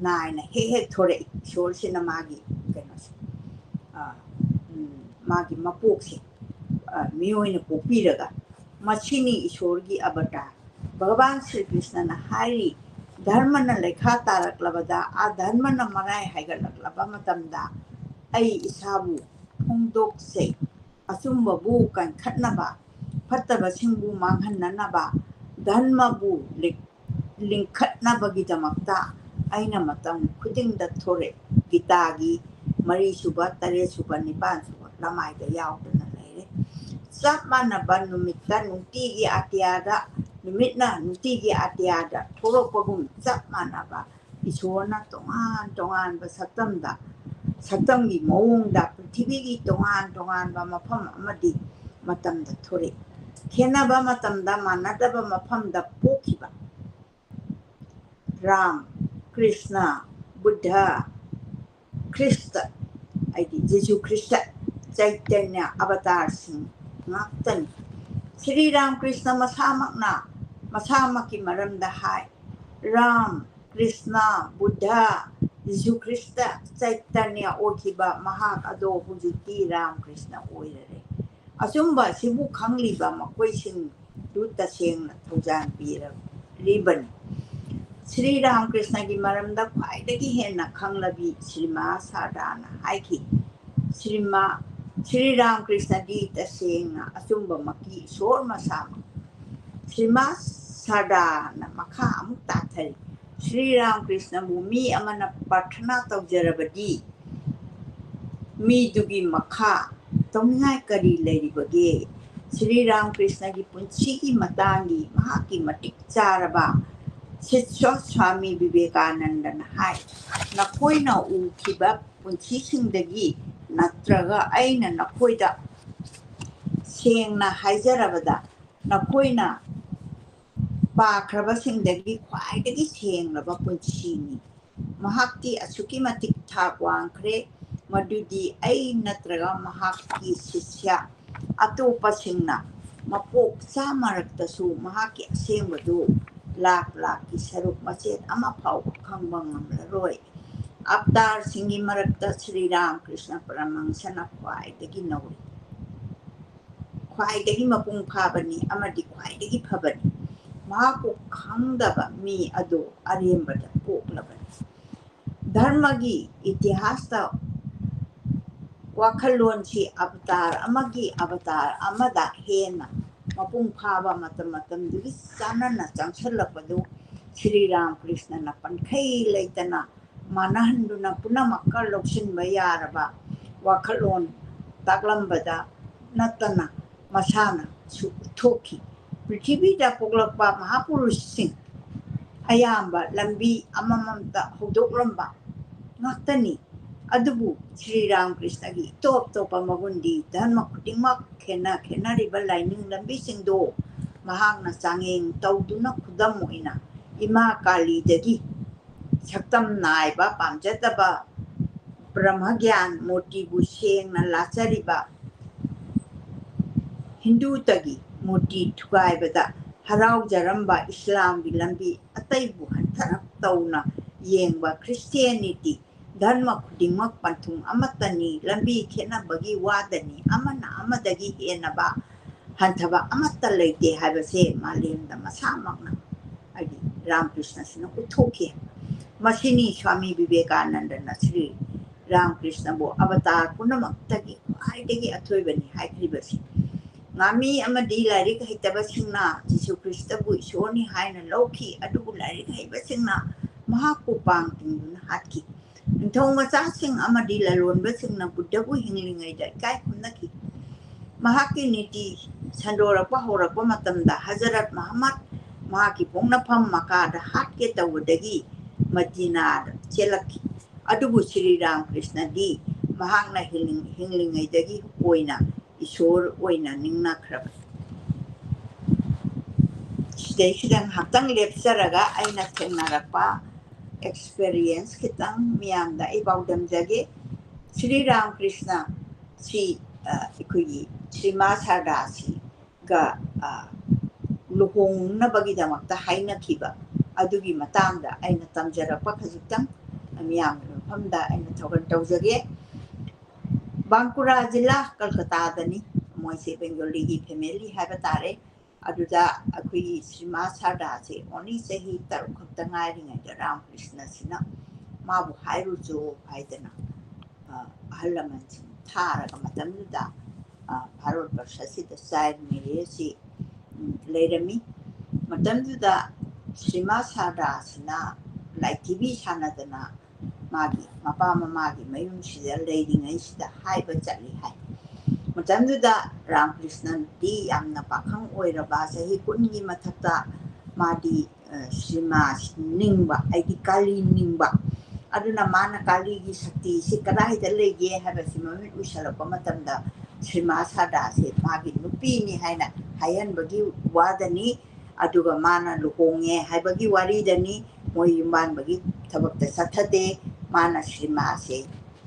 ꯅꯥꯏꯅ ꯍꯦꯛ ꯍꯦꯛ ꯊꯣꯔꯛꯏ꯫ ꯏꯁꯣꯔꯁꯤꯅ ꯃꯥꯒꯤ ꯀꯩꯅꯣꯁꯦ, ꯑ, ꯎꯝ, ꯃꯥꯒꯤ ꯃꯄꯣꯛꯁꯦ, ꯑ, ꯃꯤꯑꯣꯏꯅ ꯄꯣꯛꯄꯤꯔꯒ, ꯃꯁꯤꯅꯤ ꯏꯁꯣꯔꯒꯤ ꯑꯕꯇꯥꯔ꯫ ꯚꯒꯋꯥꯟ ꯁ꯭ꯔꯤ ꯀ꯭ꯔꯤꯁꯅꯅ ꯍꯥꯏꯔꯤ, "ꯙꯔꯃꯅ ꯂꯩꯈꯥ ꯇꯥꯔꯛꯂꯕꯗ, ꯑ ꯙꯔꯃꯅ ꯃꯔꯥꯏ ꯍꯥꯏꯒꯠꯂꯛꯂꯕ ꯃꯇꯝꯗ ꯑꯩ ꯏꯁꯥꯕꯨ ꯐꯣꯡꯗꯣꯛꯆꯩ꯫ ꯑꯆꯨꯝꯕꯕꯨ ꯀꯟꯈꯠꯅꯕ, ꯐꯠꯇꯕꯁꯤꯡꯕꯨ ꯃꯥꯡꯍꯟꯅꯅꯕ, ꯙꯔꯃꯕꯨ ꯂꯤꯡ-, ꯂꯤꯡꯈꯠꯅꯕꯒꯤꯗꯃꯛꯇ ꯑꯩꯅ ꯃꯇꯝ ꯈꯨꯗꯤꯡꯗ ꯊꯣꯔꯛꯏ꯫" ꯒꯤꯇꯥꯒꯤ ꯃꯔꯤꯁꯨꯕ, ꯇꯔꯦꯠꯁꯨꯕ, ꯅꯤꯄꯥꯟꯁꯨꯕ ꯂꯃꯥꯏꯗ ꯌꯥꯎꯗꯨꯅ ꯂꯩꯔꯦ꯫ ꯆꯞ ꯃꯥꯟꯅꯕ ꯅꯨꯃꯤꯠꯇ ꯅꯨꯡꯇꯤꯒꯤ ꯑꯇꯤꯌꯥꯗ, ꯅꯨꯃꯤꯠꯅ ꯅꯨꯡꯇꯤꯒꯤ ꯑꯇꯤꯌꯥꯗ ꯊꯣꯛꯂꯛꯄꯒꯨꯝ ꯆꯞ ꯃꯥꯟꯅꯕ ꯏꯁꯣꯔꯅ ꯇꯣꯉꯥꯟ ꯇꯣꯉꯥꯟꯕ ꯁꯛꯇꯝꯗ, ꯁꯛꯇꯝꯒꯤ ꯃꯑꯣꯡꯗ ꯄ꯭ꯔꯤꯊꯤꯕꯤꯒꯤ ꯇꯣꯉꯥꯟ ꯇꯣꯉꯥꯟꯕ ꯃꯐꯝ ꯑꯃꯗꯤ ꯃꯇꯝꯗ ꯊꯣꯔꯛꯏ꯫ ꯈꯦꯠꯅꯕ ꯃꯇꯝꯗ ꯃꯥꯟꯅꯗꯕ ꯃꯐꯝꯗ ꯄꯣꯛꯈꯤꯕ ꯔꯥꯝ, ꯀ꯭ꯔꯤꯁꯅ, ꯕꯨꯗꯙ, ꯈ꯭ꯔꯤꯁꯇ, ꯍꯥꯏꯗꯤ ꯖꯤꯁꯨ ꯈ꯭ꯔꯤꯁꯇ, ꯆꯩꯇꯟꯌ ꯑꯕꯇꯥꯔꯁꯤꯡ ꯉꯥꯛꯇꯅꯤ꯫ ꯁ꯭ꯔꯤ ꯔꯥꯝꯀ꯭ꯔꯤꯁꯅ ꯃꯁꯥꯃꯛꯅ ꯃꯁꯥꯃꯛꯀꯤ ꯃꯔꯝꯗ ꯍꯥꯏ, "ꯔꯥꯝ, ꯀ꯭ꯔꯤꯁꯅ, ꯕꯨꯗꯙ, ꯖꯤꯁꯨ ꯈ꯭ꯔꯤꯁꯇ, ꯆꯩꯇꯟꯌ ꯑꯣꯏꯈꯤꯕ ꯃꯍꯥꯛ ꯑꯗꯣ ꯍꯧꯖꯤꯛꯇꯤ ꯔꯥꯝꯀ꯭ꯔꯤꯁꯅ ꯑꯣꯏꯔꯔꯦ꯫" ꯑꯆꯨꯝꯕ ꯑꯁꯤꯕꯨ ꯈꯪꯂꯤꯕ ꯃꯈꯣꯏꯁꯤꯡꯗꯨ ꯇꯁꯦꯡꯅ ꯊꯧꯖꯥꯜ ꯄꯤꯔꯤꯕꯅꯤ꯫ ꯁ꯭ꯔꯤ ꯔꯥꯝꯀ꯭ꯔꯤꯁꯅꯒꯤ ꯃꯔꯝꯗ ꯈ꯭ꯋꯥꯏꯗꯒꯤ ꯍꯦꯟꯅ ꯈꯪꯂꯕꯤ ꯁ꯭ꯔꯤꯃꯥ ꯁꯥꯔꯗꯥꯅ ꯍꯥꯏꯈꯤ, ꯁ꯭ꯔꯤꯃꯥ, ꯁ꯭ꯔꯤ ꯔꯥꯝꯀ꯭ꯔꯤꯁꯅꯗꯤ ꯇꯁꯦꯡꯅ ꯑꯆꯨꯝꯕꯃꯛꯀꯤ ꯏꯁꯣꯔ ꯃꯁꯥꯃꯛ꯫ ꯁ꯭ꯔꯤꯃꯥ ꯁꯥꯔꯗꯥꯅ ꯃꯈꯥ ꯑꯃꯨꯛ ꯇꯥꯊꯔꯤ, ꯁ꯭ꯔꯤ ꯔꯥꯝꯀ꯭ꯔꯤꯁꯅꯕꯨ ꯃꯤ ꯑꯃꯅ ꯄ꯭ꯔꯥꯔꯊꯅꯥ ꯇꯧꯖꯔꯕꯗꯤ ꯃꯤꯗꯨꯒꯤ ꯃꯈꯥ ꯇꯧꯅꯤꯡꯉꯥꯏ ꯀꯔꯤ ꯂꯩꯔꯤꯕꯒꯦ? ꯁ꯭ꯔꯤ ꯔꯥꯝꯀ꯭ꯔꯤꯁꯅꯒꯤ ꯄꯨꯟꯁꯤꯒꯤ ꯃꯇꯥꯡꯒꯤ ꯃꯍꯥꯛꯀꯤ ꯃꯇꯤꯛ ꯆꯥꯔꯕ ꯁꯤꯁ꯭ꯌ ꯁ꯭ꯋꯥꯃꯤ ꯕꯤꯕꯦꯀꯥꯅꯟꯗꯅ ꯍꯥꯏ, "ꯅꯈꯣꯏꯅ ꯎꯈꯤꯕ ꯄꯨꯟꯁꯤꯁꯤꯡꯗꯒꯤ ꯅꯠꯇ꯭ꯔꯒ ꯑꯩꯅ ꯅꯈꯣꯏꯗ ꯁꯦꯡꯅ ꯍꯥꯏꯖꯔꯕꯗ, ꯅꯈꯣꯏꯅ ꯄꯥꯈ꯭ꯔꯕꯁꯤꯡꯗꯒꯤ ꯈ꯭ꯋꯥꯏꯗꯒꯤ ꯁꯦꯡꯂꯕ ꯄꯨꯟꯁꯤꯅꯤ꯫ ꯃꯍꯥꯛꯇꯤ ꯑꯁꯨꯛꯀꯤ ꯃꯇꯤꯛ ꯊꯥꯛ ꯋꯥꯡꯈ꯭ꯔꯦ, ꯃꯗꯨꯗꯤ ꯑꯩ ꯅꯠꯇ꯭ꯔꯒ ꯃꯍꯥꯛꯀꯤ ꯁꯤꯁ꯭ꯌ ꯑꯇꯣꯞꯄꯁꯤꯡꯅ ꯃꯄꯣꯛ ꯆꯥꯝꯃꯔꯛꯇꯁꯨ ꯃꯍꯥꯛꯀꯤ ꯑꯁꯦꯡꯕꯗꯨ ꯂꯥꯛ ꯂꯥꯛꯀꯤ ꯁꯔꯨꯛ ꯃꯆꯦꯠ ꯑꯃ ꯐꯥꯎꯕ ꯈꯪꯕ ꯉꯝꯂꯔꯣꯏ꯫ ꯑꯕꯇꯥꯔꯁꯤꯡꯒꯤ ꯃꯔꯛꯇ ꯁ꯭ꯔꯤ ꯔꯥꯃꯀ꯭ꯔꯤꯁꯅ ꯄꯔꯃꯍꯪꯁꯅ ꯈ꯭ꯋꯥꯏꯗꯒꯤ ꯅꯧꯔꯤ, ꯈ꯭ꯋꯥꯏꯗꯒꯤ ꯃꯄꯨꯡ ꯐꯥꯕꯅꯤ ꯑꯃꯗꯤ ꯈ꯭ꯋꯥꯏꯗꯒꯤ ꯐꯕꯅꯤ꯫ ꯃꯍꯥꯛꯄꯨ ꯈꯪꯗꯕ ꯃꯤ ꯑꯗꯨ ꯑꯔꯦꯝꯕꯗ ꯄꯣꯛꯂꯕꯅꯤ꯫ ꯙꯔꯃꯒꯤ ꯏꯇꯤꯍꯥꯁꯇ ꯋꯥꯈꯜꯂꯣꯟꯁꯤ ꯑꯕꯇꯥꯔ ꯑꯃꯒꯤ ꯑꯕꯇꯥꯔ ꯑꯃꯗ ꯍꯦꯟꯅ ꯃꯄꯨꯡ ꯐꯥꯕ, ꯃꯇꯝ ꯃꯇꯝꯗꯨꯒꯤ ꯆꯥꯟꯅꯅ ꯆꯪꯁꯤꯜꯂꯛꯄꯗꯨ ꯁ꯭ꯔꯤ ꯔꯥꯃꯀ꯭ꯔꯤꯁꯅꯅ ꯄꯟꯈꯩ ꯂꯩꯇꯅ ꯃꯥꯟꯅꯍꯟꯗꯨꯅ ꯄꯨꯝꯅꯃꯛꯀ ꯂꯧꯁꯤꯟꯕ ꯌꯥꯔꯕ ꯋꯥꯈꯜꯂꯣꯟ ꯇꯥꯛꯂꯝꯕꯗ ꯅꯠꯇꯅ ꯃꯁꯥꯅꯁꯨ ꯎꯠꯊꯣꯛꯈꯤ꯫ ꯄ꯭ꯔꯤꯊꯤꯕꯤꯗ ꯄꯣꯛꯂꯛꯄ ꯃꯍꯥꯄꯨꯔꯨꯁꯁꯤꯡ ꯑꯌꯥꯝꯕ ꯂꯝꯕꯤ ꯑꯃꯃꯝꯇ ꯍꯧꯗꯣꯛꯂꯝꯕ ꯉꯥꯛꯇꯅꯤ꯫ ꯑꯗꯨꯕꯨ ꯁ꯭ꯔꯤ ꯔꯥꯃꯀ꯭ꯔꯤꯁꯅꯒꯤ ꯏꯇꯣꯞ ꯇꯣꯞꯄ ꯃꯒꯨꯟꯗꯤ ꯙꯔꯃ ꯈꯨꯗꯤꯡꯃꯛ ꯈꯦꯠꯅ ꯈꯦꯠꯅꯔꯤꯕ ꯂꯥꯏꯅꯤꯡ ꯂꯝꯕꯤꯁꯤꯡꯗꯣ ꯃꯍꯥꯛꯅ ꯆꯥꯡꯌꯦꯡ ꯇꯧꯗꯨꯅ ꯈꯨꯗꯝ ꯑꯣꯏꯅ ꯏꯃꯥ ꯀꯥꯂꯤꯗꯒꯤ ꯁꯛꯇꯝ ꯅꯥꯏꯕ ꯄꯥꯝꯖꯗꯕ ꯕ꯭ꯔꯍ꯭ꯃꯒ꯭ꯌꯥꯟ ꯃꯨꯔꯇꯤꯕꯨ ꯁꯦꯡꯅ ꯂꯥꯠꯆꯔꯤꯕ ꯍꯤꯟꯗꯨꯇꯒꯤ ꯃꯨꯔꯇꯤ ꯊꯨꯒꯥꯏꯕꯗ ꯍꯔꯥꯎꯖꯔꯝꯕ ꯏꯁꯂꯥꯝꯒꯤ ꯂꯝꯕꯤ ꯑꯇꯩꯕꯨ ꯍꯟꯊꯔꯞ ꯇꯧꯅ ꯌꯦꯡꯕ ꯈ꯭ꯔꯤꯁꯇꯤꯌꯥꯅꯤꯇꯤ ꯙꯔꯃ ꯈꯨꯗꯤꯡꯃꯛ ꯄꯟꯊꯨꯡ ꯑꯃꯠꯇꯅꯤ, ꯂꯝꯕꯤ ꯈꯦꯠꯅꯕꯒꯤ ꯋꯥꯗꯅꯤ, ꯑꯃꯅ ꯑꯃꯗꯒꯤ ꯍꯦꯟꯅꯕ ꯍꯟꯊꯕ ꯑꯃꯠꯇ ꯂꯩꯇꯦ ꯍꯥꯏꯕꯁꯦ ꯃꯥꯂꯦꯝꯗ ꯃꯁꯥꯃꯛꯅ ꯍꯥꯏꯗꯤ ꯔꯥꯃꯀ꯭ꯔꯤꯁꯅꯁꯤꯅ ꯎꯠꯊꯣꯛꯈꯤ꯫ ꯃꯁꯤꯅꯤ ꯁ꯭ꯋꯥꯃꯤ ꯕꯤꯕꯦꯀꯥꯅꯟꯗꯅ ꯁ꯭ꯔꯤ ꯔꯥꯃꯀ꯭ꯔꯤꯁꯅꯕꯨ ꯑꯕꯇꯥꯔ ꯄꯨꯝꯅꯃꯛꯇꯒꯤ ꯈ꯭ꯋꯥꯏꯗꯒꯤ ꯑꯊꯣꯏꯕꯅꯤ ꯍꯥꯏꯈ꯭ꯔꯤꯕꯁꯤ꯫ ꯉꯥꯃꯤ ꯑꯃꯗꯤ ꯂꯥꯏꯔꯤꯛ ꯍꯩꯇꯕꯁꯤꯡꯅ ꯖꯤꯁꯨ ꯈ꯭ꯔꯤꯁꯇꯕꯨ ꯏꯁꯣꯔꯅꯤ ꯍꯥꯏꯅ ꯂꯧꯈꯤ, ꯑꯗꯨꯕꯨ ꯂꯥꯏꯔꯤꯛ ꯍꯩꯕꯁꯤꯡꯅ ꯃꯍꯥꯛꯄꯨ ꯄꯥꯡ ꯇꯤꯡꯗꯨꯅ ꯍꯥꯠꯈꯤ꯫ ꯅꯤꯡꯊꯧ ꯃꯆꯥꯁꯤꯡ ꯑꯃꯗꯤ ꯂꯂꯣꯟꯕꯁꯤꯡꯅ ꯕꯨꯗꯙꯕꯨ ꯍꯤꯡꯂꯤꯉꯩꯗ ꯏꯀꯥꯏ ꯈꯨꯝꯅꯈꯤ꯫ ꯃꯍꯥꯛꯀꯤ ꯅꯤꯇꯤ ꯁꯟꯗꯣꯔꯛꯄ ꯍꯧꯔꯛꯄ ꯃꯇꯝꯗ ꯍꯖꯔꯠ ꯃꯍꯝꯃꯗ ꯃꯍꯥꯛꯀꯤ ꯄꯣꯛꯅꯐꯝ ꯃꯀꯥꯗ ꯍꯥꯠꯀꯦ ꯇꯧꯕꯗꯒꯤ ꯃꯗꯤꯅꯥꯗ ꯆꯦꯜꯂꯛꯈꯤ꯫ ꯑꯗꯨꯕꯨ ꯁ꯭ꯔꯤ ꯔꯥꯃꯀ꯭ꯔꯤꯁꯅꯗꯤ ꯃꯍꯥꯛꯅ ꯍꯤꯡꯂꯤꯉꯩꯗꯒꯤ ꯑꯣꯏꯅ ꯏꯁꯣꯔ ꯑꯣꯏꯅ ꯅꯤꯡꯅꯈ꯭ꯔꯕꯅꯤ꯫ ꯁꯤꯗꯩꯁꯤꯗ ꯉꯥꯏꯍꯥꯛꯇꯪ ꯂꯦꯞꯆꯔꯒ ꯑꯩꯅ ꯊꯦꯡꯅꯔꯛꯄ ꯑꯦꯛꯁꯄꯤꯔꯤꯌꯦꯟꯁ ꯈꯤꯇꯪ ꯃꯤꯌꯥꯝꯗ ꯑꯩ ꯄꯥꯎꯗꯝꯖꯒꯦ꯫ ꯁ꯭ꯔꯤ ꯔꯥꯃꯀ꯭ꯔꯤꯁꯅ ꯁꯤ, ꯑ, ꯑꯩꯈꯣꯏꯒꯤ ꯁ꯭ꯔꯤꯃꯥ ꯁꯥꯔꯗꯥꯁꯤꯒ, ꯑ, ꯂꯨꯍꯣꯡꯅꯕꯒꯤꯗꯃꯛꯇ ꯍꯥꯏꯅꯈꯤꯕ ꯑꯗꯨꯒꯤ ꯃꯇꯥꯡꯗ ꯑꯩꯅ ꯇꯝꯖꯔꯛꯄ ꯈꯖꯤꯛꯇꯪ ꯃꯤꯌꯥꯝꯒꯤ ꯃꯐꯝꯗ ꯑꯩꯅ ꯊꯧꯒꯜ ꯇꯧꯖꯒꯦ꯫ ꯕꯥꯡꯀꯨꯔꯥ ꯖꯤꯂꯥ, ꯀꯜꯀꯇꯥꯗꯅꯤ꯫ ꯃꯣꯏꯁꯦ ꯕꯦꯡꯒꯣꯂꯤꯒꯤ ꯐꯦꯃꯤꯂꯤ ꯍꯥꯏꯕ ꯇꯥꯔꯦ꯫ ꯑꯗꯨꯗ ꯑꯩꯈꯣꯏꯒꯤ ꯁ꯭ꯔꯤꯃꯥ ꯁꯥꯔꯗꯥꯁꯦ only ꯆꯍꯤ ꯇꯔꯨꯛ ꯈꯛꯇ ꯉꯥꯏꯔꯤꯉꯩꯗ ꯔꯥꯝꯀ꯭ꯔꯤꯁꯅꯁꯤꯅ ꯃꯥꯕꯨ ꯍꯥꯏꯔꯨꯆꯣ ꯍꯥꯏꯗꯅ, ꯑ, ꯑꯍꯜ ꯂꯃꯟꯁꯤꯡ ꯊꯥꯔꯒ ꯃꯇꯝꯗꯨꯗ, ꯑ, ꯚꯥꯔꯠ ꯕꯔꯁ ꯑꯁꯤꯗ ꯆꯥꯏꯜ ꯃꯦꯔꯦꯖꯁꯤ, ꯎꯝ, ꯂꯩꯔꯝꯃꯤ꯫ ꯃꯇꯝꯗꯨꯗ ꯁ꯭ꯔꯤꯃꯥ ꯁꯥꯔꯗꯥꯁꯤꯅ ꯂꯥꯏꯊꯤꯕꯤ ꯁꯥꯟꯅꯗꯅ ꯃꯥꯒꯤ ꯃꯄꯥ ꯃꯃꯥꯒꯤ ꯃꯌꯨꯝꯁꯤꯗ ꯂꯩꯔꯤꯉꯩꯁꯤꯗ ꯍꯥꯏꯕ ꯆꯠꯂꯤ ꯍꯥꯏ꯫ ꯃꯇꯝꯗꯨꯗ ꯔꯥꯝꯀ꯭ꯔꯤꯁꯅꯗꯤ ꯌꯥꯝꯅ ꯄꯥꯈꯪ ꯑꯣꯏꯔꯕ, ꯆꯍꯤ ꯀꯨꯟꯒꯤ ꯃꯊꯛꯇ ꯃꯥꯗꯤ, ꯑ, ꯁ꯭ꯔꯤꯃꯥ ꯅꯤꯡꯕ, ꯑꯩꯗꯤ ꯀꯥꯂꯤ ꯅꯤꯡꯕ꯫ ꯑꯗꯨꯅ ꯃꯥꯅ ꯀꯥꯂꯤꯒꯤ ꯁꯛꯇꯤꯁꯤ ꯀꯗꯥꯏꯗ ꯂꯩꯒꯦ ꯍꯥꯏꯕꯁꯤ ꯃꯃꯤꯠ ꯎꯏꯁꯜꯂꯛꯄ ꯃꯇꯝꯗ ꯁ꯭ꯔꯤꯃꯥ ꯁꯥꯔꯗꯥꯁꯦ ꯃꯥꯒꯤ ꯅꯨꯄꯤꯅꯤ ꯍꯥꯏꯅ ꯍꯥꯏꯍꯟꯕꯒꯤ ꯋꯥꯗꯅꯤ꯫ ꯑꯗꯨꯒ ꯃꯥꯅ ꯂꯨꯍꯣꯡꯉꯦ ꯍꯥꯏꯕꯒꯤ ꯋꯥꯔꯤꯗꯅꯤ꯫ ꯃꯣꯏ ꯌꯨꯝꯕꯥꯟꯕꯒꯤ ꯊꯕꯛꯇ ꯆꯠꯊꯗꯦ꯫ ꯃꯥꯅ ꯁ꯭ꯔꯤꯃꯥꯁꯦ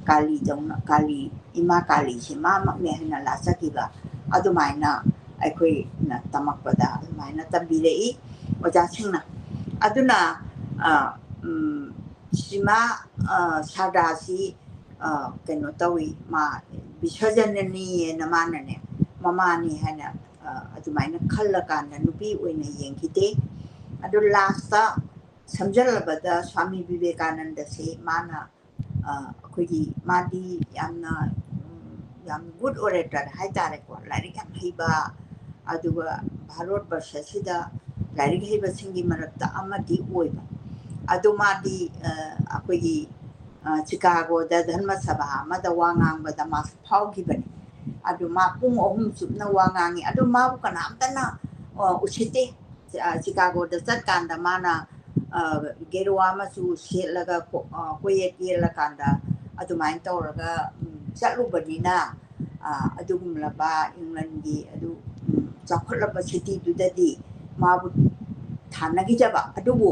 ꯀꯥꯂꯤꯗꯧꯅ, ꯀꯥꯂꯤ, ꯏꯃꯥ ꯀꯥꯂꯤꯁꯦ ꯃꯥꯃꯛꯅꯦ ꯍꯥꯏꯅ ꯂꯥꯠꯆꯈꯤꯕ ꯑꯗꯨꯃꯥꯏꯅ ꯑꯩꯈꯣꯏꯅ ꯇꯝꯃꯛꯄꯗ ꯑꯗꯨꯃꯥꯏꯅ ꯇꯝꯕꯤꯔꯛꯏ ꯑꯣꯖꯥꯁꯤꯡꯅ꯫ ꯑꯗꯨꯅ, ꯑ, ꯎꯝ, ꯁ꯭ꯔꯤꯃꯥ, ꯑ, ꯁꯥꯔꯗꯥꯁꯤ, ꯑ, ꯀꯩꯅꯣ ꯇꯧꯏ, ꯃꯥ ꯕꯤꯁꯔꯖꯅꯅꯤꯅ ꯃꯥꯅꯅꯦ, ꯃꯃꯥꯅꯤ ꯍꯥꯏꯅ, ꯑ, ꯑꯗꯨꯃꯥꯏꯅ ꯈꯜꯂꯀꯥꯟꯗ ꯅꯨꯄꯤ ꯑꯣꯏꯅ ꯌꯦꯡꯈꯤꯗꯦ꯫ ꯑꯗꯨ ꯂꯥꯁꯇ ꯁꯝꯖꯜꯂꯕꯗ ꯁ꯭ꯋꯥꯃꯤ ꯕꯤꯕꯦꯀꯥꯅꯟꯗꯁꯤ ꯃꯥꯅ, ꯑ, ꯑꯩꯈꯣꯏꯒꯤ ꯃꯥꯗꯤ ꯌꯥꯝꯅ, ꯎꯝ, ꯌꯥꯝ ꯒꯨꯗ ꯑꯣꯔꯦꯇꯔ ꯍꯥꯏꯇꯥꯔꯦꯀꯣ, ꯂꯥꯏꯔꯤꯛ ꯌꯥꯝ ꯍꯩꯕ, ꯑꯗꯨꯒ ꯚꯥꯔꯠ ꯕꯔꯁ ꯑꯁꯤꯗ ꯂꯥꯏꯔꯤꯛ ꯍꯩꯕꯁꯤꯡꯒꯤ ꯃꯔꯛꯇ ꯑꯃꯗꯤ ꯑꯣꯏꯕ꯫ ꯑꯗꯣ ꯃꯥꯗꯤ, ꯑ, ꯑꯩꯈꯣꯏꯒꯤ, ꯑ, ꯆꯤꯀꯥꯒꯣꯗ ꯙꯔꯃ ꯁꯚꯥ ꯑꯃꯗ ꯋꯥ ꯉꯥꯡꯕꯗ ꯃꯥꯁꯨ ꯐꯥꯎꯈꯤꯕꯅꯤ꯫ ꯑꯗꯨ ꯃꯥ ꯄꯨꯡ ꯑꯍꯨꯝ ꯆꯨꯞꯅ ꯋꯥ ꯉꯥꯡꯉꯤ꯫ ꯑꯗꯨ ꯃꯥꯕꯨ ꯀꯅꯥꯝꯇꯅ, ꯑ, ꯎꯁꯤꯠꯇꯦ꯫ ꯑ, ꯆꯤꯀꯥꯒꯣꯗ ꯆꯠꯀꯥꯟꯗ ꯃꯥꯅ, ꯑ, ꯒꯦꯔꯨꯋꯥ ꯃꯆꯨ ꯁꯦꯠꯂꯒ ꯀꯣ-, ꯑ, ꯀꯣꯏꯌꯦꯠ ꯌꯦꯠꯂꯀꯥꯟꯗ ꯑꯗꯨꯃꯥꯏꯅ ꯇꯧꯔꯒ, ꯎꯝ, ꯆꯠꯂꯨꯕꯅꯤꯅ, ꯑ, ꯑꯗꯨꯒꯨꯝꯂꯕ ꯏꯪꯂꯟꯒꯤ ꯑꯗꯨ, ꯎꯝ, ꯆꯥꯎꯈꯠꯂꯕ ꯁꯤꯇꯤꯗꯨꯗꯗꯤ ꯃꯥꯕꯨ ꯊꯥꯅꯈꯤꯗꯕ꯫ ꯑꯗꯨꯕꯨ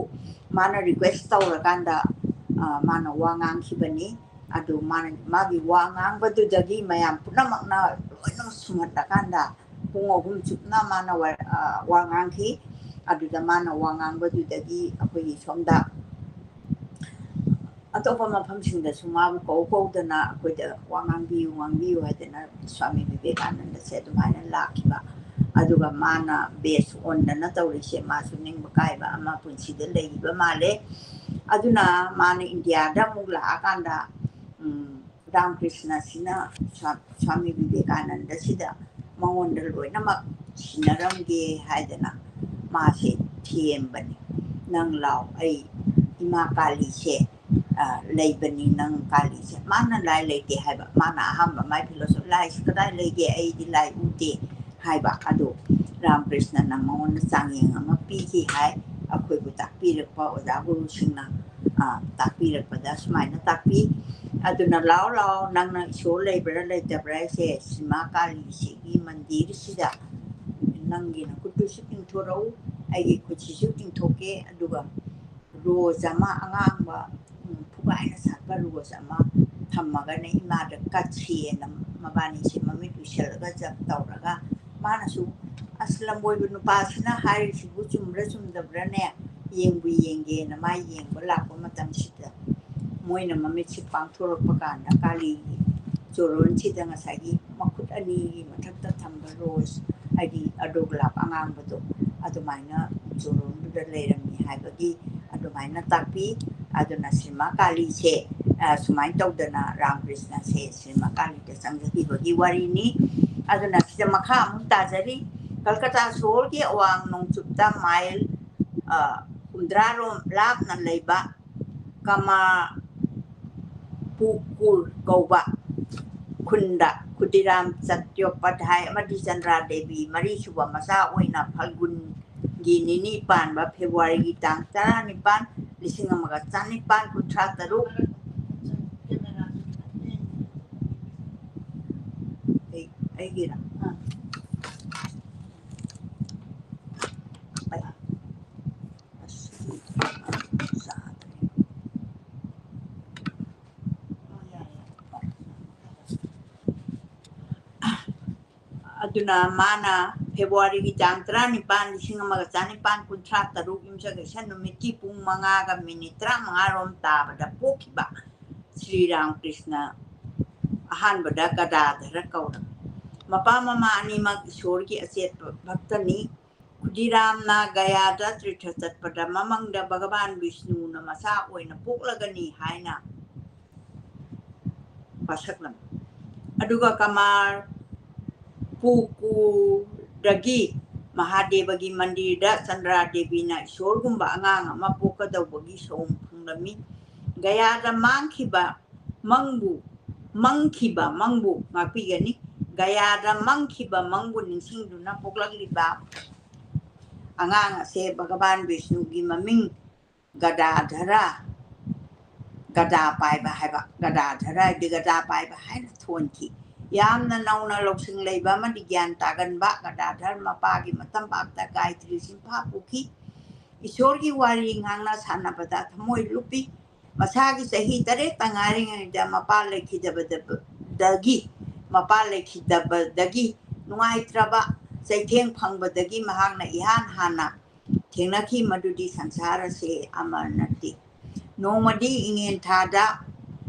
ꯃꯥꯅ ꯔꯤꯀ꯭ꯋꯦꯁ ꯇꯧꯔꯀꯥꯟꯗ, ꯑ, ꯃꯥꯅ ꯋꯥ ꯉꯥꯡꯈꯤꯕꯅꯤ꯫ ꯑꯗꯨ ꯃꯥꯅ, ꯃꯥꯒꯤ ꯋꯥ ꯉꯥꯡꯕꯗꯨꯗꯒꯤ ꯃꯌꯥꯝ ꯄꯨꯝꯅꯃꯛꯅ ꯂꯣꯏꯅꯃꯛ ꯁꯨꯝꯍꯠꯂꯀꯥꯟꯗ ꯄꯨꯡ ꯑꯍꯨꯝ ꯆꯨꯞꯅ ꯃꯥꯅ ꯋꯥ-, ꯑ, ꯋꯥ ꯉꯥꯡꯈꯤ꯫ ꯑꯗꯨꯗ ꯃꯥꯅ ꯋꯥ ꯉꯥꯡꯕꯗꯨꯗꯒꯤ ꯑꯩꯈꯣꯏꯒꯤ ꯁꯣꯝꯗ ꯑꯇꯣꯞꯄ ꯃꯐꯝꯁꯤꯡꯗꯁꯨ ꯃꯥꯕꯨ ꯀꯧ ꯀꯧꯗꯅ ꯑꯩꯈꯣꯏꯗ ꯋꯥ ꯉꯥꯡꯕꯤꯌꯨ, ꯉꯥꯡꯕꯤꯌꯨ ꯍꯥꯏꯗꯅ ꯁ꯭ꯋꯥꯃꯤ ꯕꯤꯕꯦꯀꯥꯅꯟꯗꯁꯦ ꯑꯗꯨꯃꯥꯏꯅ ꯂꯥꯛꯈꯤꯕ꯫ ꯑꯗꯨꯒ ꯃꯥꯅ ꯕꯦꯁ ꯑꯣꯟꯗꯅ ꯇꯧꯔꯤꯁꯦ, ꯃꯥꯁꯨ ꯅꯤꯡꯕ ꯀꯥꯏꯕ ꯑꯃ ꯄꯨꯟꯁꯤꯗ ꯂꯩꯈꯤꯕ ꯃꯥꯜꯂꯦ꯫ ꯑꯗꯨꯅ ꯃꯥꯅ ꯏꯟꯗꯤꯌꯥꯗ ꯑꯃꯨꯛ ꯂꯥꯛꯑꯀꯥꯟꯗ, ꯎꯝ, ꯔꯥꯝꯀ꯭ꯔꯤꯁꯅꯁꯤꯅ ꯁ꯭ꯋꯥ-, ꯁ꯭ꯋꯥꯃꯤ ꯕꯤꯕꯦꯀꯥꯅꯟꯗꯁꯤꯗ ꯃꯉꯣꯟꯗ ꯂꯣꯏꯅꯃꯛ ꯁꯤꯟꯅꯔꯝꯒꯦ ꯍꯥꯏꯗꯅ ꯃꯥꯁꯦ ꯊꯦꯝꯕꯅꯤ꯫ "ꯅꯪ ꯂꯥꯎ, ꯑꯩ ꯏꯃꯥ ꯀꯥꯂꯤꯁꯦ, ꯑ, ꯂꯩꯕꯅꯤ, ꯅꯪ ꯀꯥꯂꯤꯁꯦ"꯫ ꯃꯥꯅ ꯂꯥꯏ ꯂꯩꯇꯦ ꯍꯥꯏꯕ, ꯃꯥꯅ ꯑꯍꯥꯟꯕ ꯃꯥꯏ ꯐꯤꯂꯣꯁꯣꯐꯤ, "ꯂꯥꯏꯁꯤ ꯀꯗꯥꯏ ꯂꯩꯒꯦ? ꯑꯩꯗꯤ ꯂꯥꯏ ꯎꯗꯦ" ꯍꯥꯏꯕ꯫ ꯑꯗꯣ ꯔꯥꯝꯀ꯭ꯔꯤꯁꯅꯅ ꯃꯉꯣꯟꯗ ꯆꯥꯡꯌꯦꯡ ꯑꯃ ꯄꯤꯈꯤ ꯍꯥꯏ, ꯑꯩꯈꯣꯏꯕꯨ ꯇꯥꯛꯄꯤꯔꯛꯄ ꯑꯣꯖꯥ ꯒꯨꯔꯨꯁꯤꯡꯅ, ꯑ, ꯇꯥꯛꯄꯤꯔꯛꯄꯗ ꯁꯨꯃꯥꯏꯅ ꯇꯥꯛꯄꯤ꯫ ꯑꯗꯨꯅ "ꯂꯥꯎ, ꯂꯥꯎ, ꯅꯪꯅ ꯏꯁꯣꯔ ꯂꯩꯕ꯭ꯔꯥ ꯂꯩꯇꯕ꯭ꯔꯥ ꯍꯥꯏꯁꯦ ꯁꯤꯃꯥ ꯀꯥꯂꯤꯁꯤꯒꯤ ꯃꯟꯗꯤꯔꯁꯤꯗ ꯅꯪꯒꯤ ꯅꯈꯨꯠꯇꯨꯁꯨ ꯇꯤꯡꯊꯣꯔꯛꯎ, ꯑꯩꯒꯤ ꯈꯨꯠꯁꯤꯁꯨ ꯇꯤꯡꯊꯣꯛꯀꯦ, ꯑꯗꯨꯒ ꯔꯣꯁ ꯑꯃ ꯑꯉꯥꯡꯕ, ꯎꯝ, ꯐꯨꯒꯥꯏꯅ ꯁꯥꯠꯄ ꯔꯣꯁ ꯑꯃ ꯊꯝꯃꯒꯅꯦ ꯏꯃꯥꯗ ꯀꯠꯁꯤꯑꯅ ꯃꯕꯥꯅꯤꯁꯦ ꯃꯃꯤꯠ ꯎꯏꯁꯜꯂꯒ ꯖꯞ ꯇꯧꯔꯒ ꯃꯥꯅꯁꯨ, "ꯑꯁ, ꯂꯝꯕꯣꯏꯕ ꯅꯨꯄꯥꯁꯤꯅ ꯍꯥꯏꯔꯤꯁꯤꯕꯨ ꯆꯨꯝꯕ꯭ꯔꯥ ꯆꯨꯝꯗꯕ꯭ꯔꯥꯅꯦ? ꯌꯦꯡꯕꯨ ꯌꯦꯡꯒꯦꯅ" ꯃꯥ ꯌꯦꯡꯕ ꯂꯥꯛꯄ ꯃꯇꯝꯁꯤꯗ ꯃꯣꯏꯅ ꯃꯃꯤꯠꯁꯤ ꯄꯥꯡꯊꯣꯔꯛꯄ ꯀꯥꯟꯗ ꯀꯥꯂꯤꯒꯤ ꯆꯣꯔꯣꯟꯁꯤꯗ ꯉꯁꯥꯏꯒꯤ ꯃꯈꯨꯠ ꯑꯅꯤꯒꯤ ꯃꯊꯛꯇ ꯊꯝꯕ ꯔꯣꯁ, ꯍꯥꯏꯗꯤ ꯑꯗꯣꯒꯨꯂꯥꯞ ꯑꯉꯥꯡꯕꯗꯣ, ꯑꯗꯨꯃꯥꯏꯅ ꯆꯣꯔꯣꯟꯗꯨꯗ ꯂꯩꯔꯝꯃꯤ ꯍꯥꯏꯕꯒꯤ ꯑꯗꯨꯃꯥꯏꯅ ꯇꯥꯛꯄꯤ꯫ ꯑꯗꯨꯅ ꯁꯤꯃꯥ ꯀꯥꯂꯤꯁꯦ, ꯑ, ꯁꯨꯃꯥꯏꯅ ꯇꯧꯗꯅ ꯔꯥꯝꯀ꯭ꯔꯤꯁꯅꯁꯦ ꯁꯤꯃꯥ ꯀꯥꯂꯤꯗ ꯆꯪꯖꯈꯤꯕꯒꯤ ꯋꯥꯔꯤꯅꯤ꯫ ꯑꯗꯨꯅ ꯁꯤꯗ ꯃꯈꯥ ꯑꯃꯨꯛ ꯇꯥꯖꯔꯤ꯫ ꯀꯜꯀꯇꯥ ꯁꯣꯍꯣꯔꯒꯤ ꯑꯋꯥꯡ ꯅꯣꯡꯆꯨꯞꯇ ꯃꯥꯏꯜ, ꯑ, ꯍꯨꯝꯗ꯭ꯔꯥ ꯔꯣꯝ ꯂꯥꯞꯅ ꯂꯩꯕ ꯀꯃꯥꯄꯨꯀꯨꯔ ꯀꯧꯕ ꯈꯨꯟꯗ ꯈꯨꯗꯤꯔꯥꯝ ꯆꯠꯇ꯭ꯌꯣꯄꯥꯙ꯭ꯌꯥꯏ ꯑꯃꯗꯤ ꯆꯟꯗ꯭ꯔꯥ ꯗꯦꯕꯤ ꯃꯔꯤꯁꯨꯕ ꯃꯆꯥ ꯑꯣꯏꯅ ꯐꯜꯒꯨꯟꯒꯤ ꯅꯤꯅꯤ ꯄꯥꯟꯕ ꯐꯦꯕ꯭ꯔꯨꯋꯥꯔꯤꯒꯤ ꯇꯥꯡ ꯇꯔꯥꯅꯤꯄꯥꯟ, ꯂꯤꯁꯤꯡ ꯑꯃꯒ ꯆꯥꯅꯤꯄꯥꯟ ꯀꯨꯟꯊ꯭ꯔꯥ ꯇꯔꯨꯛ, ꯑꯩ-, ꯑꯩꯒꯤꯔ? ꯑꯥ꯫ ꯑꯁ, ꯆꯥꯗ꯭ꯔꯦ꯫ ꯑꯗꯨꯅ ꯃꯥꯅ ꯐꯦꯕ꯭ꯔꯨꯋꯥꯔꯤꯒꯤ ꯇꯥꯡ ꯇꯔꯥꯅꯤꯄꯥꯟ, ꯂꯤꯁꯤꯡ ꯑꯃꯒ ꯆꯥꯅꯤꯄꯥꯟ ꯀꯨꯟꯊ꯭ꯔꯥ ꯇꯔꯨꯛ, ꯌꯨꯝꯁꯥꯀꯩꯁꯥ ꯅꯨꯃꯤꯠꯀꯤ ꯄꯨꯡ ꯃꯉꯥꯒ ꯃꯤꯅꯤꯠ ꯇꯔꯥꯃꯉꯥ ꯔꯣꯝ ꯇꯥꯕꯗ ꯄꯣꯛꯈꯤꯕ ꯁ꯭ꯔꯤ ꯔꯥꯃꯀ꯭ꯔꯤꯁꯅ ꯑꯍꯥꯟꯕꯗ ꯒꯗꯥꯙꯔ ꯀꯧꯔꯝꯃꯤ꯫ ꯃꯄꯥ ꯃꯃꯥ ꯑꯅꯤꯃꯛ ꯏꯁꯣꯔꯒꯤ ꯑꯆꯦꯠꯄ ꯚꯛꯇꯅꯤ꯫ ꯈꯨꯗꯤꯔꯥꯝꯅ ꯒꯌꯥꯗ ꯇꯤꯔꯊ ꯆꯠꯄꯗ ꯃꯃꯪꯗ ꯚꯒꯋꯥꯟ ꯕꯤꯁꯅꯨꯅ ꯃꯆꯥ ꯑꯣꯏꯅ ꯄꯣꯛꯂꯒꯅꯤ ꯍꯥꯏꯅ ꯋꯥꯁꯛꯂꯝꯃꯤ꯫ ꯑꯗꯨꯒ ꯀꯃꯥꯔ ꯄꯨꯀꯨꯗꯒꯤ ꯃꯍꯥꯗꯦꯕꯒꯤ ꯃꯟꯗꯤꯔꯗ ꯆꯟꯗ꯭ꯔꯥ ꯗꯦꯕꯤꯅ ꯏꯁꯣꯔꯒꯨꯝꯕ ꯑꯉꯥꯡ ꯑꯃ ꯄꯣꯛꯀꯗꯧꯕꯒꯤ ꯁꯑꯣꯝ ꯐꯪꯂꯝꯃꯤ꯫ ꯒꯌꯥꯗ ꯃꯥꯡꯈꯤꯕ ꯃꯪꯕꯨ, ꯃꯪꯈꯤꯕ ꯃꯪꯕꯨ ꯉꯥꯛꯄꯤꯒꯅꯤ꯫ ꯒꯌꯥꯗ ꯃꯪꯈꯤꯕ ꯃꯪꯕꯨ ꯅꯤꯡꯁꯤꯡꯗꯨꯅ ꯄꯣꯛꯂꯛꯂꯤꯕ ꯑꯉꯥꯡ ꯑꯁꯦ ꯚꯒꯋꯥꯟ ꯕꯤꯁꯅꯨꯒꯤ ꯃꯃꯤꯡ ꯒꯗꯥꯙꯔ, ꯒꯗꯥ ꯄꯥꯏꯕ ꯍꯥꯏꯕ, ꯒꯗꯥꯙꯔ ꯍꯥꯏꯕꯗꯤ ꯒꯗꯥ ꯄꯥꯏꯕ ꯍꯥꯏꯅ ꯊꯣꯟꯈꯤ꯫ ꯌꯥꯝꯅ ꯅꯧꯅ ꯂꯧꯁꯤꯡ ꯂꯩꯕ ꯑꯃꯗꯤ ꯒ꯭ꯌꯥꯟ ꯇꯥꯒꯟꯕ ꯒꯗꯥꯙꯔ ꯃꯄꯥꯒꯤ ꯃꯇꯝꯄꯥꯛꯇ ꯒꯥꯌꯇ꯭ꯔꯤ ꯆꯤꯟꯐꯥ ꯄꯨꯈꯤ꯫ ꯏꯁꯣꯔꯒꯤ ꯋꯥꯔꯤ ꯉꯥꯡꯅ ꯁꯥꯟꯅꯕꯗ ꯊꯃꯣꯏ ꯂꯨꯞꯄꯤ꯫ ꯃꯁꯥꯒꯤ ꯆꯍꯤ ꯇꯔꯦꯠꯇ ꯉꯥꯏꯔꯤꯉꯩꯗ ꯃꯄꯥ ꯂꯩꯈꯤꯗꯕꯗꯒꯤ, ꯃꯄꯥ ꯂꯩꯈꯤꯗꯕꯗꯒꯤ ꯅꯨꯡꯉꯥꯏꯇ꯭ꯔꯕ ꯆꯩꯊꯦꯡ ꯐꯪꯕꯗꯒꯤ ꯃꯍꯥꯛꯅ ꯏꯍꯥꯟ ꯍꯥꯟꯅ ꯊꯦꯡꯅꯈꯤ ꯃꯗꯨꯗꯤ ꯁꯪꯁꯥꯔ ꯑꯁꯤ ꯑꯃꯔ ꯅꯠꯇꯦ꯫ ꯅꯣꯡꯃꯗꯤ ꯏꯉꯦꯟ ꯊꯥꯗ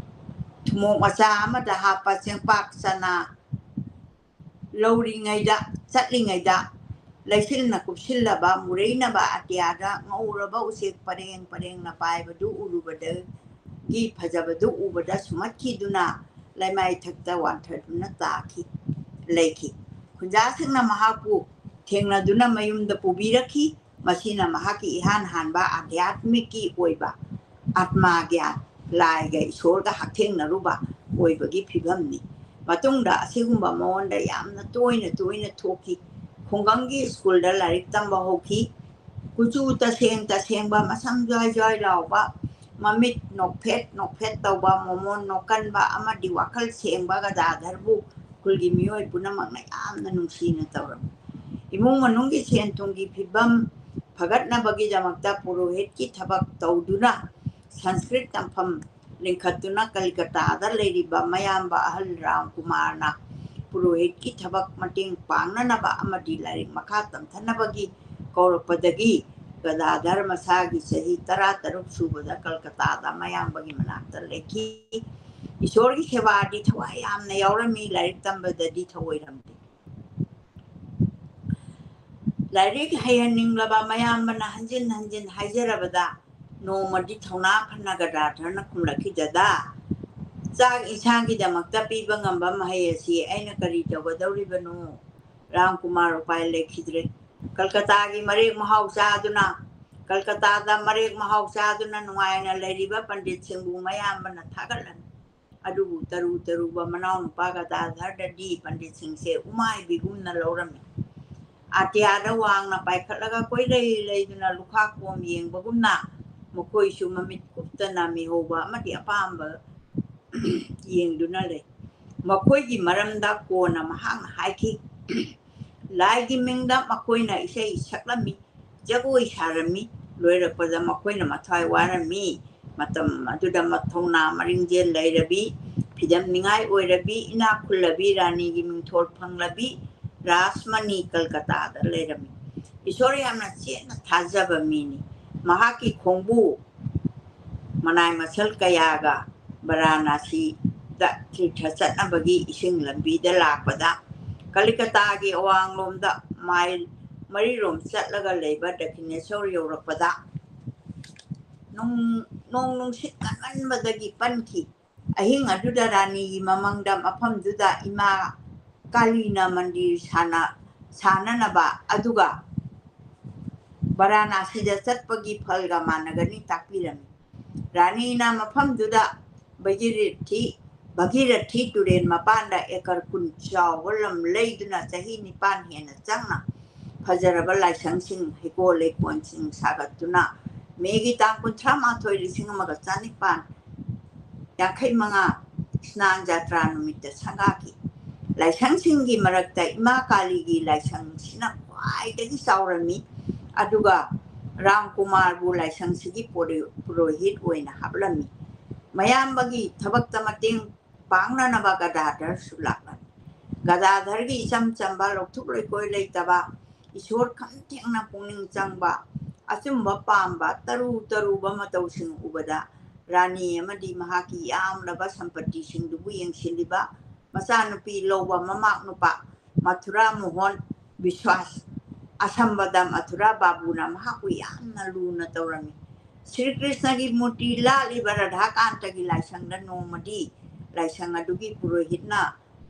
ꯊꯨꯝꯃꯣꯛ ꯃꯆꯥ ꯑꯃꯗ ꯍꯥꯞꯄ ꯆꯦꯡꯄꯥꯛ ꯆꯅꯥ ꯂꯧꯔꯤꯉꯩꯗ, ꯆꯠꯂꯤꯉꯩꯗ ꯂꯩꯆꯤꯜꯅ ꯀꯨꯞꯁꯤꯜꯂꯕ ꯃꯨꯔꯩꯅꯕ ꯑꯇꯤꯌꯥꯗ ꯉꯧꯔꯕ ꯎꯆꯦꯛ ꯄꯔꯦꯡ ꯄꯔꯦꯡꯅ ꯄꯥꯏꯕꯗꯨ ꯎꯔꯨꯕꯗꯒꯤ ꯐꯖꯕꯗꯨ ꯎꯕꯗ ꯁꯨꯝꯍꯠꯈꯤꯗꯨꯅ ꯂꯩꯃꯥꯏꯊꯛꯇ ꯋꯥꯟꯊꯗꯨꯅ ꯇꯥꯈꯤ, ꯂꯩꯈꯤ꯫ ꯈꯨꯟꯖꯥꯁꯤꯡꯅ ꯃꯍꯥꯛꯄꯨ ꯊꯦꯡꯅꯗꯨꯅ ꯃꯌꯨꯝꯗ ꯄꯨꯕꯤꯔꯛꯈꯤ꯫ ꯃꯁꯤꯅ ꯃꯍꯥꯛꯀꯤ ꯏꯍꯥꯟ ꯍꯥꯟꯕ ꯑꯙ꯭ꯌꯥꯠꯃꯤꯛꯀꯤ ꯑꯣꯏꯕ ꯑꯥꯠꯃꯥ ꯒ꯭ꯌꯥꯟ, ꯂꯥꯏꯒ ꯏꯁꯣꯔꯒ ꯍꯛꯊꯦꯡꯅꯔꯨꯕ ꯑꯣꯏꯕꯒꯤ ꯐꯤꯕꯝꯅꯤ꯫ ꯃꯇꯨꯡꯗ ꯑꯁꯤꯒꯨꯝꯕ ꯃꯉꯣꯟꯗ ꯌꯥꯝꯅ ꯇꯣꯏꯅ ꯇꯣꯏꯅ ꯊꯣꯛꯈꯤ꯫ ꯈꯨꯡꯒꯪꯒꯤ ꯁ꯭ꯀꯨꯜꯗ ꯂꯥꯏꯔꯤꯛ ꯇꯝꯕ ꯍꯧꯈꯤ꯫ ꯀꯨꯆꯨ ꯇꯁꯦꯡ ꯇꯁꯦꯡꯕ, ꯃꯁꯝ ꯖ꯭ꯋꯥꯏ ꯖ꯭ꯋꯥꯏ ꯂꯥꯎꯕ, ꯃꯃꯤꯠ ꯅꯣꯛꯐꯦꯠ ꯅꯣꯛꯐꯦꯠ ꯇꯧꯕ, ꯃꯣꯃꯣꯟ ꯅꯣꯛꯀꯟꯕ ꯑꯃꯗꯤ ꯋꯥꯈꯜ ꯁꯦꯡꯕ ꯒꯗꯥꯙꯔꯕꯨ ꯈꯨꯜꯒꯤ ꯃꯤꯑꯣꯏ ꯄꯨꯝꯅꯃꯛꯅ ꯌꯥꯝꯅ ꯅꯨꯡꯁꯤꯅ ꯇꯧꯔꯝꯃꯤ꯫ ꯏꯃꯨꯡ ꯃꯅꯨꯡꯒꯤ ꯁꯦꯟ ꯊꯨꯝꯒꯤ ꯐꯤꯕꯝ ꯐꯒꯠꯅꯕꯒꯤꯗꯃꯛꯇ ꯄꯨꯔꯣꯍꯤꯠꯀꯤ ꯊꯕꯛ ꯇꯧꯗꯨꯅ ꯁꯪꯁꯀ꯭ꯔꯤꯠ ꯇꯝꯐꯝ ꯂꯤꯡꯈꯠꯇꯨꯅ ꯀꯂꯤꯀꯇꯥꯗ ꯂꯩꯔꯤꯕ ꯃꯌꯥꯝꯕ ꯑꯍꯜ ꯔꯥꯝ ꯀꯨꯃꯥꯔꯅ ꯄꯨꯔꯣꯍꯤꯠꯀꯤ ꯊꯕꯛ ꯃꯇꯦꯡ ꯄꯥꯡꯅꯅꯕ ꯑꯃꯗꯤ ꯂꯥꯏꯔꯤꯛ ꯃꯈꯥ ꯇꯝꯊꯅꯕꯒꯤ ꯀꯧꯔꯛꯄꯗꯒꯤ ꯒꯗꯥꯙꯔ ꯃꯁꯥꯒꯤ ꯆꯍꯤ ꯇꯔꯥ ꯇꯔꯨꯛ ꯁꯨꯕꯗ ꯀꯜꯀꯇꯥꯗ ꯃꯌꯥꯝꯕꯒꯤ ꯃꯅꯥꯛꯇ ꯂꯩꯈꯤ꯫ ꯏꯁꯣꯔꯒꯤ ꯁꯦꯕꯥꯗꯤ ꯊꯋꯥꯏ ꯌꯥꯝꯅ ꯌꯥꯎꯔꯝꯃꯤ, ꯂꯥꯏꯔꯤꯛ ꯇꯝꯕꯗꯗꯤ ꯊꯑꯣꯏꯔꯝꯗꯦ꯫ ꯂꯥꯏꯔꯤꯛ ꯍꯩꯍꯟꯅꯤꯡꯂꯕ ꯃꯌꯥꯝꯕꯅ ꯍꯟꯖꯤꯟ ꯍꯟꯖꯤꯟ ꯍꯥꯏꯖꯔꯕꯗ, ꯅꯣꯡꯃꯗꯤ ꯊꯧꯅꯥ ꯐꯅ ꯒꯗꯥꯙꯔꯅ ꯈꯨꯝꯂꯛꯈꯤ, "ꯗꯗꯥ, ꯆꯥꯛ ꯏꯟꯁꯥꯡꯒꯤꯗꯃꯛꯇ ꯄꯤꯕ ꯉꯝꯕ ꯃꯍꯩ ꯑꯁꯤ ꯑꯩꯅ ꯀꯔꯤ ꯇꯧꯒꯗꯧꯔꯤꯕꯅꯣ?" ꯔꯥꯝꯀꯨꯃꯥꯔ ꯎꯄꯥꯏ ꯂꯩꯈꯤꯗ꯭ꯔꯦ꯫ ꯀꯜꯀꯇꯥꯒꯤ ꯃꯔꯦꯛ ꯃꯍꯥꯎ ꯆꯥꯗꯨꯅ, ꯀꯜꯀꯇꯥꯗ ꯃꯔꯦꯛ ꯃꯍꯥꯎ ꯆꯥꯗꯨꯅ ꯅꯨꯡꯉꯥꯏꯅ ꯂꯩꯔꯤꯕ ꯄꯟꯗꯤꯠꯁꯤꯡꯕꯨ ꯃꯌꯥꯝꯕꯅ ꯊꯥꯒꯠꯂꯝꯃꯤ꯫ ꯑꯗꯨꯕꯨ ꯇꯔꯨ ꯇꯔꯨꯕ ꯃꯅꯥꯎꯅꯨꯄꯥ ꯒꯗꯥꯙꯔꯗꯗꯤ ꯄꯟꯗꯤꯠꯁꯤꯡꯁꯦ ꯎꯃꯥꯏꯕꯤꯒꯨꯝꯅ ꯂꯧꯔꯝꯃꯤ꯫ ꯑꯇꯤꯌꯥꯗ ꯋꯥꯡꯅ ꯄꯥꯏꯈꯠꯂꯒ ꯀꯣꯏꯂꯩ ꯂꯩꯗꯨꯅ ꯂꯨꯈꯥꯛ ꯀꯣꯝ ꯌꯦꯡꯕꯒꯨꯝꯅ ꯃꯈꯣꯏꯁꯨ ꯃꯃꯤꯠ ꯀꯨꯞꯇꯅ ꯃꯤꯍꯧꯕ ꯑꯃꯗꯤ ꯑꯄꯥꯝꯕ ꯌꯦꯡꯗꯨꯅ ꯂꯩ꯫ ꯃꯈꯣꯏꯒꯤ ꯃꯔꯝꯗ ꯀꯣꯟꯅ ꯃꯍꯥꯛꯅ ꯍꯥꯏꯈꯤ, "ꯂꯥꯏꯒꯤ ꯃꯤꯡꯗ ꯃꯈꯣꯏꯅ ꯏꯁꯩ ꯁꯛꯂꯝꯃꯤ, ꯖꯒꯣꯏ ꯁꯥꯔꯝꯃꯤ, ꯂꯣꯏꯔꯛꯄꯗ ꯃꯈꯣꯏꯅ ꯃꯊ꯭ꯋꯥꯏ ꯋꯥꯔꯝꯃꯤ꯫ ꯃꯇꯝ ꯑꯗꯨꯗ ꯃꯊꯧꯅꯥ ꯃꯔꯤꯡꯖꯦꯜ ꯂꯩꯔꯕꯤ, ꯐꯤꯗꯝ ꯅꯤꯡꯉꯥꯏ ꯑꯣꯏꯔꯕꯤ, ꯏꯅꯥꯛ ꯈꯨꯜꯂꯕꯤ, ꯔꯥꯅꯤꯒꯤ ꯃꯤꯡꯊꯣꯜ ꯐꯪꯂꯕꯤ ꯔꯥꯁꯃꯅꯤ ꯀꯜꯀꯇꯥꯗ ꯂꯩꯔꯝꯃꯤ꯫" ꯏꯁꯣꯔ ꯌꯥꯝꯅ ꯆꯦꯠꯅ ꯊꯥꯖꯕ ꯃꯤꯅꯤ꯫ ꯃꯍꯥꯛꯀꯤ ꯈꯣꯡꯕꯨ ꯃꯅꯥꯏ ꯃꯁꯜ ꯀꯌꯥꯒ ꯕꯔꯥꯅꯥꯁꯤꯗ ꯇꯤꯔꯊ ꯆꯠꯅꯕꯒꯤ ꯏꯁꯤꯡ ꯂꯝꯕꯤꯗ ꯂꯥꯛꯄꯗ, ꯀꯂꯤꯀꯇꯥꯒꯤ ꯑꯋꯥꯡꯂꯣꯝꯗ ꯃꯥꯏꯜ ꯃꯔꯤꯔꯣꯝ ꯆꯠꯂꯒ ꯂꯩꯕ ꯗꯈꯤꯅꯦꯁꯣꯔ ꯌꯧꯔꯛꯄꯗ, ꯅꯣꯡ, ꯅꯣꯡ ꯅꯨꯡꯁꯤꯠ ꯀꯟꯃꯟꯕꯗꯒꯤ ꯄꯟꯈꯤ꯫ ꯑꯍꯤꯡ ꯑꯗꯨꯗ ꯔꯥꯅꯤꯒꯤ ꯃꯃꯪꯗ ꯃꯐꯝꯗꯨꯗ ꯏꯃꯥ ꯀꯥꯂꯤꯅ ꯃꯟꯗꯤꯔ ꯁꯥꯅ-, ꯁꯥꯅꯅꯕ, ꯑꯗꯨꯒ ꯕꯔꯥꯅꯥꯁꯤꯗ ꯆꯠꯄꯒꯤ ꯐꯜꯒ ꯃꯥꯟꯅꯒꯅꯤ ꯇꯥꯛꯄꯤꯔꯝꯃꯤ꯫ ꯔꯥꯅꯤꯅ ꯃꯐꯝꯗꯨꯗ ꯚꯒꯤꯔꯊꯤ, ꯚꯒꯤꯔꯊꯤ ꯇꯨꯔꯦꯜ ꯃꯄꯥꯟꯗ ꯑꯦꯀꯔ ꯀꯨꯟ ꯆꯥꯎꯕ ꯂꯝ ꯂꯩꯗꯨꯅ ꯆꯍꯤ ꯅꯤꯄꯥꯟ ꯍꯦꯟꯅ ꯆꯪꯅ ꯐꯖꯔꯕ ꯂꯥꯏꯁꯪꯁꯤꯡ, ꯍꯩꯀꯣꯜ ꯂꯩꯀꯣꯜꯁꯤꯡ ꯁꯥꯒꯠꯇꯨꯅ ꯃꯦꯒꯤ ꯇꯥꯡ ꯀꯨꯟꯊ꯭ꯔꯥ ꯃꯥꯊꯣꯏ, ꯂꯤꯁꯤꯡ ꯑꯃꯒ ꯆꯥꯅꯤꯄꯥꯟ ꯌꯥꯡꯈꯩ ꯃꯉꯥ ꯁ꯭ꯅꯥꯟ ꯖꯥꯇ꯭ꯔꯥ ꯅꯨꯃꯤꯠꯇ ꯁꯪꯒꯥꯈꯤ꯫ ꯂꯥꯏꯁꯪꯁꯤꯡꯒꯤ ꯃꯔꯛꯇ ꯏꯃꯥ ꯀꯥꯂꯤꯒꯤ ꯂꯥꯏꯁꯪꯁꯤꯅ ꯈ꯭ꯋꯥꯏꯗꯒꯤ ꯆꯥꯎꯔꯝꯃꯤ, ꯑꯗꯨꯒ ꯔꯥꯝꯀꯨꯃꯥꯔꯕꯨ ꯂꯥꯏꯁꯪꯁꯤꯒꯤ ꯄꯨꯔꯣ-, ꯄꯨꯔꯣꯍꯤꯠ ꯑꯣꯏꯅ ꯍꯥꯞꯂꯝꯃꯤ꯫ ꯃꯌꯥꯝꯕꯒꯤ ꯊꯕꯛꯇ ꯃꯇꯦꯡ ꯄꯥꯡꯅꯅꯕ ꯒꯗꯥꯙꯔꯁꯨ ꯂꯥꯛꯂꯝꯃꯤ꯫ ꯒꯗꯥꯙꯔꯒꯤ ꯏꯆꯝ ꯆꯝꯕ, ꯂꯧꯊꯣꯛ ꯂꯩꯀꯣꯏ ꯂꯩꯇꯕ, ꯏꯁꯣꯔ ꯈꯝ ꯊꯦꯡꯅ ꯄꯨꯛꯅꯤꯡ ꯆꯪꯕ, ꯑꯆꯨꯝꯕ ꯄꯥꯝꯕ ꯇꯔꯨ ꯇꯔꯨꯕ ꯃꯇꯧꯁꯤꯡ ꯎꯕꯗ ꯔꯥꯅꯤ ꯑꯃꯗꯤ ꯃꯍꯥꯛꯀꯤ ꯌꯥꯝꯂꯕ ꯁꯝꯄꯇꯤꯁꯤꯡꯗꯨꯕꯨ ꯌꯦꯡꯁꯤꯜꯂꯤꯕ ꯃꯆꯥꯅꯨꯄꯤ ꯂꯧꯕ ꯃꯃꯥꯛ ꯅꯨꯄꯥ ꯃꯊꯨꯔꯥ ꯃꯣꯍꯟ ꯕꯤꯁ꯭ꯋꯥꯁ ꯑꯁꯝꯕꯗ ꯃꯊꯨꯔꯥ ꯕꯥꯕꯨꯅ ꯃꯍꯥꯛꯄꯨ ꯌꯥꯝꯅ ꯂꯨꯅ ꯇꯧꯔꯝꯃꯤ꯫ ꯁ꯭ꯔꯤ ꯀ꯭ꯔꯤꯁꯅꯒꯤ ꯃꯨꯔꯇꯤ ꯂꯥꯠꯂꯤꯕ ꯔꯥꯙꯥꯀꯥꯟꯇꯒꯤ ꯂꯥꯏꯁꯪꯗ ꯅꯣꯡꯃꯗꯤ ꯂꯥꯏꯁꯪ ꯑꯗꯨꯒꯤ ꯄꯨꯔꯣꯍꯤꯠꯅ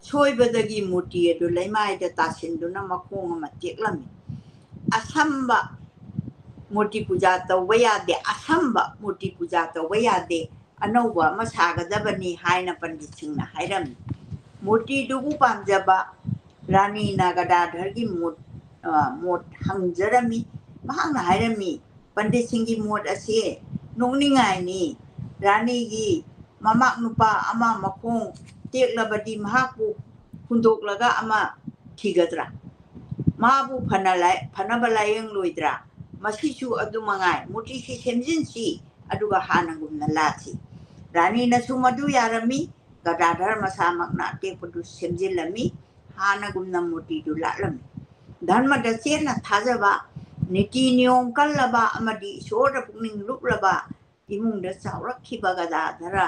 ꯁꯣꯏꯕꯗꯒꯤ ꯃꯨꯔꯇꯤ ꯑꯗꯨ ꯂꯩꯃꯥꯏꯗ ꯇꯥꯁꯤꯟꯗꯨꯅ ꯃꯈꯣꯡ ꯑꯃ ꯇꯦꯛꯂꯝꯃꯤ꯫ ꯑꯁꯝꯕ ꯃꯨꯔꯇꯤ ꯄꯨꯖꯥ ꯇꯧꯕ ꯌꯥꯗꯦ, ꯑꯁꯝꯕ ꯃꯨꯔꯇꯤ ꯄꯨꯖꯥ ꯇꯧꯕ ꯌꯥꯗꯦ, ꯑꯅꯧꯕ ꯑꯃ ꯁꯥꯒꯗꯕꯅꯤ ꯍꯥꯏꯅ ꯄꯟꯗꯤꯠꯁꯤꯡꯅ ꯍꯥꯏꯔꯝꯃꯤ꯫ ꯃꯨꯔꯇꯤꯗꯨꯕꯨ ꯄꯥꯝꯖꯕ ꯔꯥꯅꯤꯅ ꯒꯗꯥꯙꯔꯒꯤ ꯃꯣꯠ, ꯑ, ꯃꯣꯠ ꯍꯪꯖꯔꯝꯃꯤ꯫ ꯃꯍꯥꯛꯅ ꯍꯥꯏꯔꯝꯃꯤ, "ꯄꯟꯗꯤꯠꯁꯤꯡꯒꯤ ꯃꯣꯠ ꯑꯁꯤ ꯅꯣꯛꯅꯤꯡꯉꯥꯏꯅꯤ꯫ ꯔꯥꯅꯤꯒꯤ ꯃꯃꯥꯛ ꯅꯨꯄꯥ ꯑꯃ ꯃꯈꯣꯡ ꯇꯦꯛꯂꯕꯗꯤ ꯃꯍꯥꯛꯄꯨ ꯍꯨꯟꯗꯣꯛꯂꯒ ꯑꯃ ꯊꯤꯒꯗ꯭ꯔꯥ? ꯃꯥꯕꯨ ꯐꯅ ꯂꯥꯏ-, ꯐꯅꯕ ꯂꯥꯏꯌꯦꯡꯂꯣꯏꯗ꯭ꯔꯥ? ꯃꯁꯤꯁꯨ ꯑꯗꯨ ꯃꯉꯥꯏ꯫ ꯃꯨꯔꯇꯤꯁꯤ ꯁꯦꯝꯖꯤꯟꯁꯤ, ꯑꯗꯨꯒ ꯍꯥꯟꯅꯒꯨꯝꯅ ꯂꯥꯠꯁꯤ꯫" ꯔꯥꯅꯤꯅꯁꯨ ꯃꯗꯨ ꯌꯥꯔꯝꯃꯤ꯫ ꯒꯗꯥꯙꯔ ꯃꯁꯥꯃꯛꯅ ꯑꯇꯦꯛꯄꯗꯨ ꯁꯦꯝꯖꯤꯜꯂꯝꯃꯤ꯫ ꯍꯥꯟꯅꯒꯨꯝꯅ ꯃꯨꯔꯇꯤꯗꯨ ꯂꯥꯠꯂꯝꯃꯤ꯫ ꯙꯔꯃꯗ ꯆꯦꯠꯅ ꯊꯥꯖꯕ, ꯅꯤꯇꯤ ꯅꯤꯌꯣꯝ ꯀꯜꯂꯕ ꯑꯃꯗꯤ ꯏꯁꯣꯔꯗ ꯄꯨꯛꯅꯤꯡ ꯂꯨꯞꯂꯕ ꯏꯃꯨꯡꯗ ꯆꯥꯎꯔꯛꯈꯤꯕ ꯒꯗꯥꯙꯔ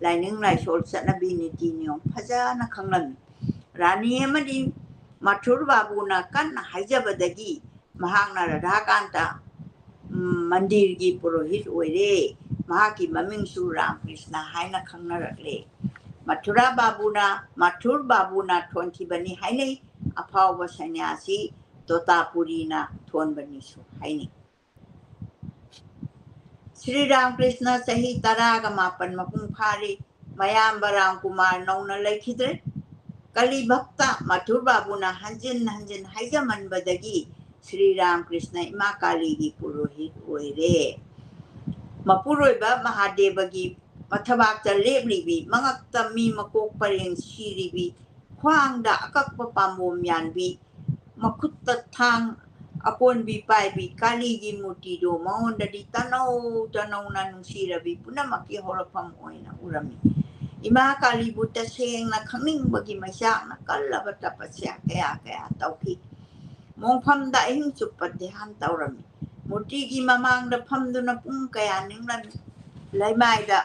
ꯂꯥꯏꯅꯤꯡ ꯂꯥꯏꯁꯣꯜ ꯆꯠꯅꯕꯤ ꯅꯤꯇꯤ ꯅꯤꯌꯣꯝ ꯐꯖꯅ ꯈꯪꯂꯝꯃꯤ꯫ ꯔꯥꯅꯤ ꯑꯃꯗꯤ ꯃꯊꯨꯔ ꯕꯥꯕꯨꯅ ꯀꯟꯅ ꯍꯥꯏꯖꯕꯗꯒꯤ ꯃꯍꯥꯛꯅ ꯔꯥꯙꯥꯀꯥꯟꯇ, ꯎꯝ, ꯃꯟꯗꯤꯔꯒꯤ ꯄꯨꯔꯣꯍꯤꯠ ꯑꯣꯏꯔꯦ꯫ ꯃꯍꯥꯛꯀꯤ ꯃꯃꯤꯡꯁꯨ ꯔꯥꯝꯀ꯭ꯔꯤꯁꯅ ꯍꯥꯏꯅ ꯈꯪꯅꯔꯛꯂꯦ꯫ ꯃꯊꯨꯔꯥ ꯕꯥꯕꯨꯅ, ꯃꯊꯨꯔ ꯕꯥꯕꯨꯅ ꯊꯣꯟꯈꯤꯕꯅꯤ ꯍꯥꯏꯅꯩ꯫ ꯑꯐꯥꯎꯕ ꯁꯟꯌꯥꯁꯤ ꯇꯣꯇꯥꯄꯨꯔꯤꯅ ꯊꯣꯟꯕꯅꯤꯁꯨ ꯍꯥꯏꯅꯩ꯫ ꯁ꯭ꯔꯤ ꯔꯥꯝꯀ꯭ꯔꯤꯁꯅ ꯆꯍꯤ ꯇꯔꯥꯒ ꯃꯥꯄꯟ ꯃꯄꯨꯡ ꯐꯥꯔꯤ꯫ ꯃꯌꯥꯝꯕ ꯔꯥꯝꯀꯨꯃꯥꯔ ꯅꯧꯅ ꯂꯩꯈꯤꯗ꯭ꯔꯦ꯫ ꯀꯂꯤ ꯚꯛꯇ ꯃꯊꯨꯔ ꯕꯥꯕꯨꯅ ꯍꯟꯖꯤꯟ ꯍꯟꯖꯤꯟ ꯍꯥꯏꯖꯃꯟꯕꯗꯒꯤ ꯁ꯭ꯔꯤ ꯔꯥꯝꯀ꯭ꯔꯤꯁꯅ ꯏꯃꯥ ꯀꯥꯂꯤꯒꯤ ꯄꯨꯔꯣꯍꯤꯠ ꯑꯣꯏꯔꯦ꯫ ꯃꯄꯨꯔꯣꯏꯕ ꯃꯍꯥꯗꯦꯕꯒꯤ ꯃꯊꯕꯥꯛꯇ ꯂꯦꯞꯂꯤꯕꯤ, ꯃꯉꯛꯇ ꯃꯤ ꯃꯀꯣꯛ ꯄꯔꯦꯡ ꯁꯤꯔꯤꯕꯤ, ꯈ꯭ꯋꯥꯡꯗ ꯑꯀꯛꯄ ꯄꯥꯝꯕꯣꯝ ꯌꯥꯟꯕꯤ, ꯃꯈꯨꯠꯇ ꯊꯥꯡ ꯑꯀꯣꯟꯕꯤ ꯄꯥꯏꯕꯤ ꯀꯥꯂꯤꯒꯤ ꯃꯨꯔꯇꯤꯗꯨ ꯃꯉꯣꯟꯗꯗꯤ ꯇꯅꯧ ꯇꯅꯧꯅ ꯅꯨꯡꯁꯤꯔꯕꯤ ꯄꯨꯝꯅꯃꯛꯀꯤ ꯍꯧꯔꯛꯐꯝ ꯑꯣꯏꯅ ꯎꯔꯝꯃꯤ꯫ ꯏꯃꯥ ꯀꯥꯂꯤꯕꯨ ꯇꯁꯦꯡꯅ ꯈꯪꯅꯤꯡꯕꯒꯤ ꯃꯩꯆꯥꯛꯅ ꯀꯜꯂꯕ ꯇꯄꯁ꯭ꯌꯥ ꯀꯌꯥ ꯀꯌꯥ ꯇꯧꯈꯤ꯫ ꯃꯣꯡꯐꯝꯗ ꯑꯍꯤꯡ ꯆꯨꯞꯄ ꯙ꯭ꯌꯥꯟ ꯇꯧꯔꯝꯃꯤ꯫ ꯃꯨꯔꯇꯤꯒꯤ ꯃꯃꯥꯡꯗ ꯐꯝꯗꯨꯅ ꯄꯨꯡ ꯀꯌꯥ ꯅꯤꯡꯂꯝꯃꯤ꯫ ꯂꯩꯃꯥꯏꯗ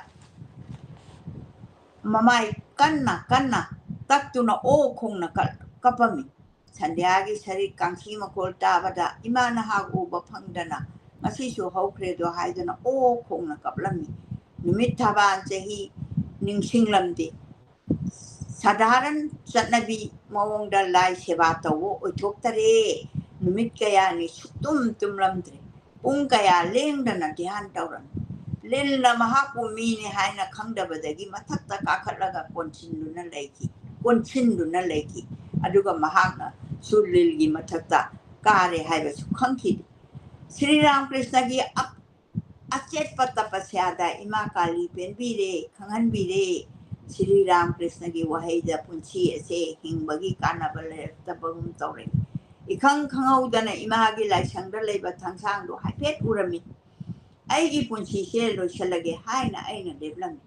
ꯃꯃꯥꯏ ꯀꯟꯅ ꯀꯟꯅ ꯇꯛꯇꯨꯅ ꯑꯣ ꯈꯣꯡꯅ ꯀ-, ꯀꯞꯄꯝꯃꯤ꯫ ꯁꯟꯙ꯭ꯌꯥꯒꯤ ꯁꯔꯤꯛ ꯀꯥꯡꯁꯤ ꯃꯈꯣꯜ ꯇꯥꯕꯗ ꯏꯃꯥ ꯅꯍꯥꯛ ꯎꯕ ꯐꯪꯗꯅ ꯉꯁꯤꯁꯨ ꯍꯧꯈ꯭ꯔꯦꯗꯣ ꯍꯥꯏꯗꯨꯅ ꯑꯣ ꯈꯣꯡꯅ ꯀꯞꯂꯝꯃꯤ꯫ ꯅꯨꯃꯤꯠ ꯊꯕꯥꯟ ꯆꯍꯤ ꯅꯤꯡꯁꯤꯡꯂꯝꯗꯦ꯫ ꯁꯥꯙꯥꯔꯟ ꯆꯠꯅꯕꯤ ꯃꯑꯣꯡꯗ ꯂꯥꯏ ꯁꯦꯕꯥ ꯇꯧꯕ ꯑꯣꯏꯊꯣꯛꯇꯔꯦ꯫ ꯅꯨꯃꯤꯠ ꯀꯌꯥꯅꯤ ꯁꯨꯛꯇꯨꯝ ꯇꯨꯝꯂꯝꯗ꯭ꯔꯦ꯫ ꯄꯨꯡ ꯀꯌꯥ ꯂꯦꯡꯗꯅ ꯙ꯭ꯌꯥꯟ ꯇꯧꯔꯝꯃꯤ꯫ ꯂꯤꯟꯅ ꯃꯍꯥꯛꯄꯨ ꯃꯤꯅꯤ ꯍꯥꯏꯅ ꯈꯪꯗꯕꯗꯒꯤ ꯃꯊꯛꯇ ꯀꯥꯈꯠꯂꯒ ꯀꯣꯟꯁꯤꯟꯗꯨꯅ ꯂꯩꯈꯤ, ꯀꯣꯟꯁꯤꯟꯗꯨꯅ ꯂꯩꯈꯤ꯫ ꯑꯗꯨꯒ ꯃꯍꯥꯛꯅꯁꯨ ꯂꯤꯜꯒꯤ ꯃꯊꯛꯇ ꯀꯥꯔꯦ ꯍꯥꯏꯕꯁꯨ ꯈꯪꯈꯤꯗꯦ꯫ ꯁ꯭ꯔꯤ ꯔꯥꯃꯀ꯭ꯔꯤꯁꯅꯒꯤ ꯑꯞ-, ꯑꯆꯦꯠꯄ ꯇꯄꯁ꯭ꯌꯥꯗ ꯏꯃꯥ ꯀꯥꯂꯤ ꯄꯦꯟꯕꯤꯔꯦ, ꯈꯪꯍꯟꯕꯤꯔꯦ꯫ ꯁ꯭ꯔꯤ ꯔꯥꯃꯀ꯭ꯔꯤꯁꯅꯒꯤ ꯋꯥꯍꯩꯗ ꯄꯨꯟꯁꯤ ꯑꯁꯦ ꯍꯤꯡꯕꯒꯤ ꯀꯥꯟꯅꯕ ꯂꯩꯔꯛꯇꯕꯒꯨꯝ ꯇꯧꯔꯦ꯫ ꯏꯈꯪ ꯈꯪꯍꯧꯗꯅ ꯏꯃꯥꯒꯤ ꯂꯥꯏꯁꯪꯗ ꯂꯩꯕ ꯊꯥꯡꯁꯥꯡꯗꯣ ꯍꯥꯏꯐꯦꯠ ꯎꯔꯝꯃꯤ꯫ ꯑꯩꯒꯤ ꯄꯨꯟꯁꯤꯁꯦ ꯂꯣꯏꯁꯤꯜꯂꯒꯦ ꯍꯥꯏꯅ ꯑꯩꯅ ꯂꯦꯞꯂꯝꯃꯤ꯫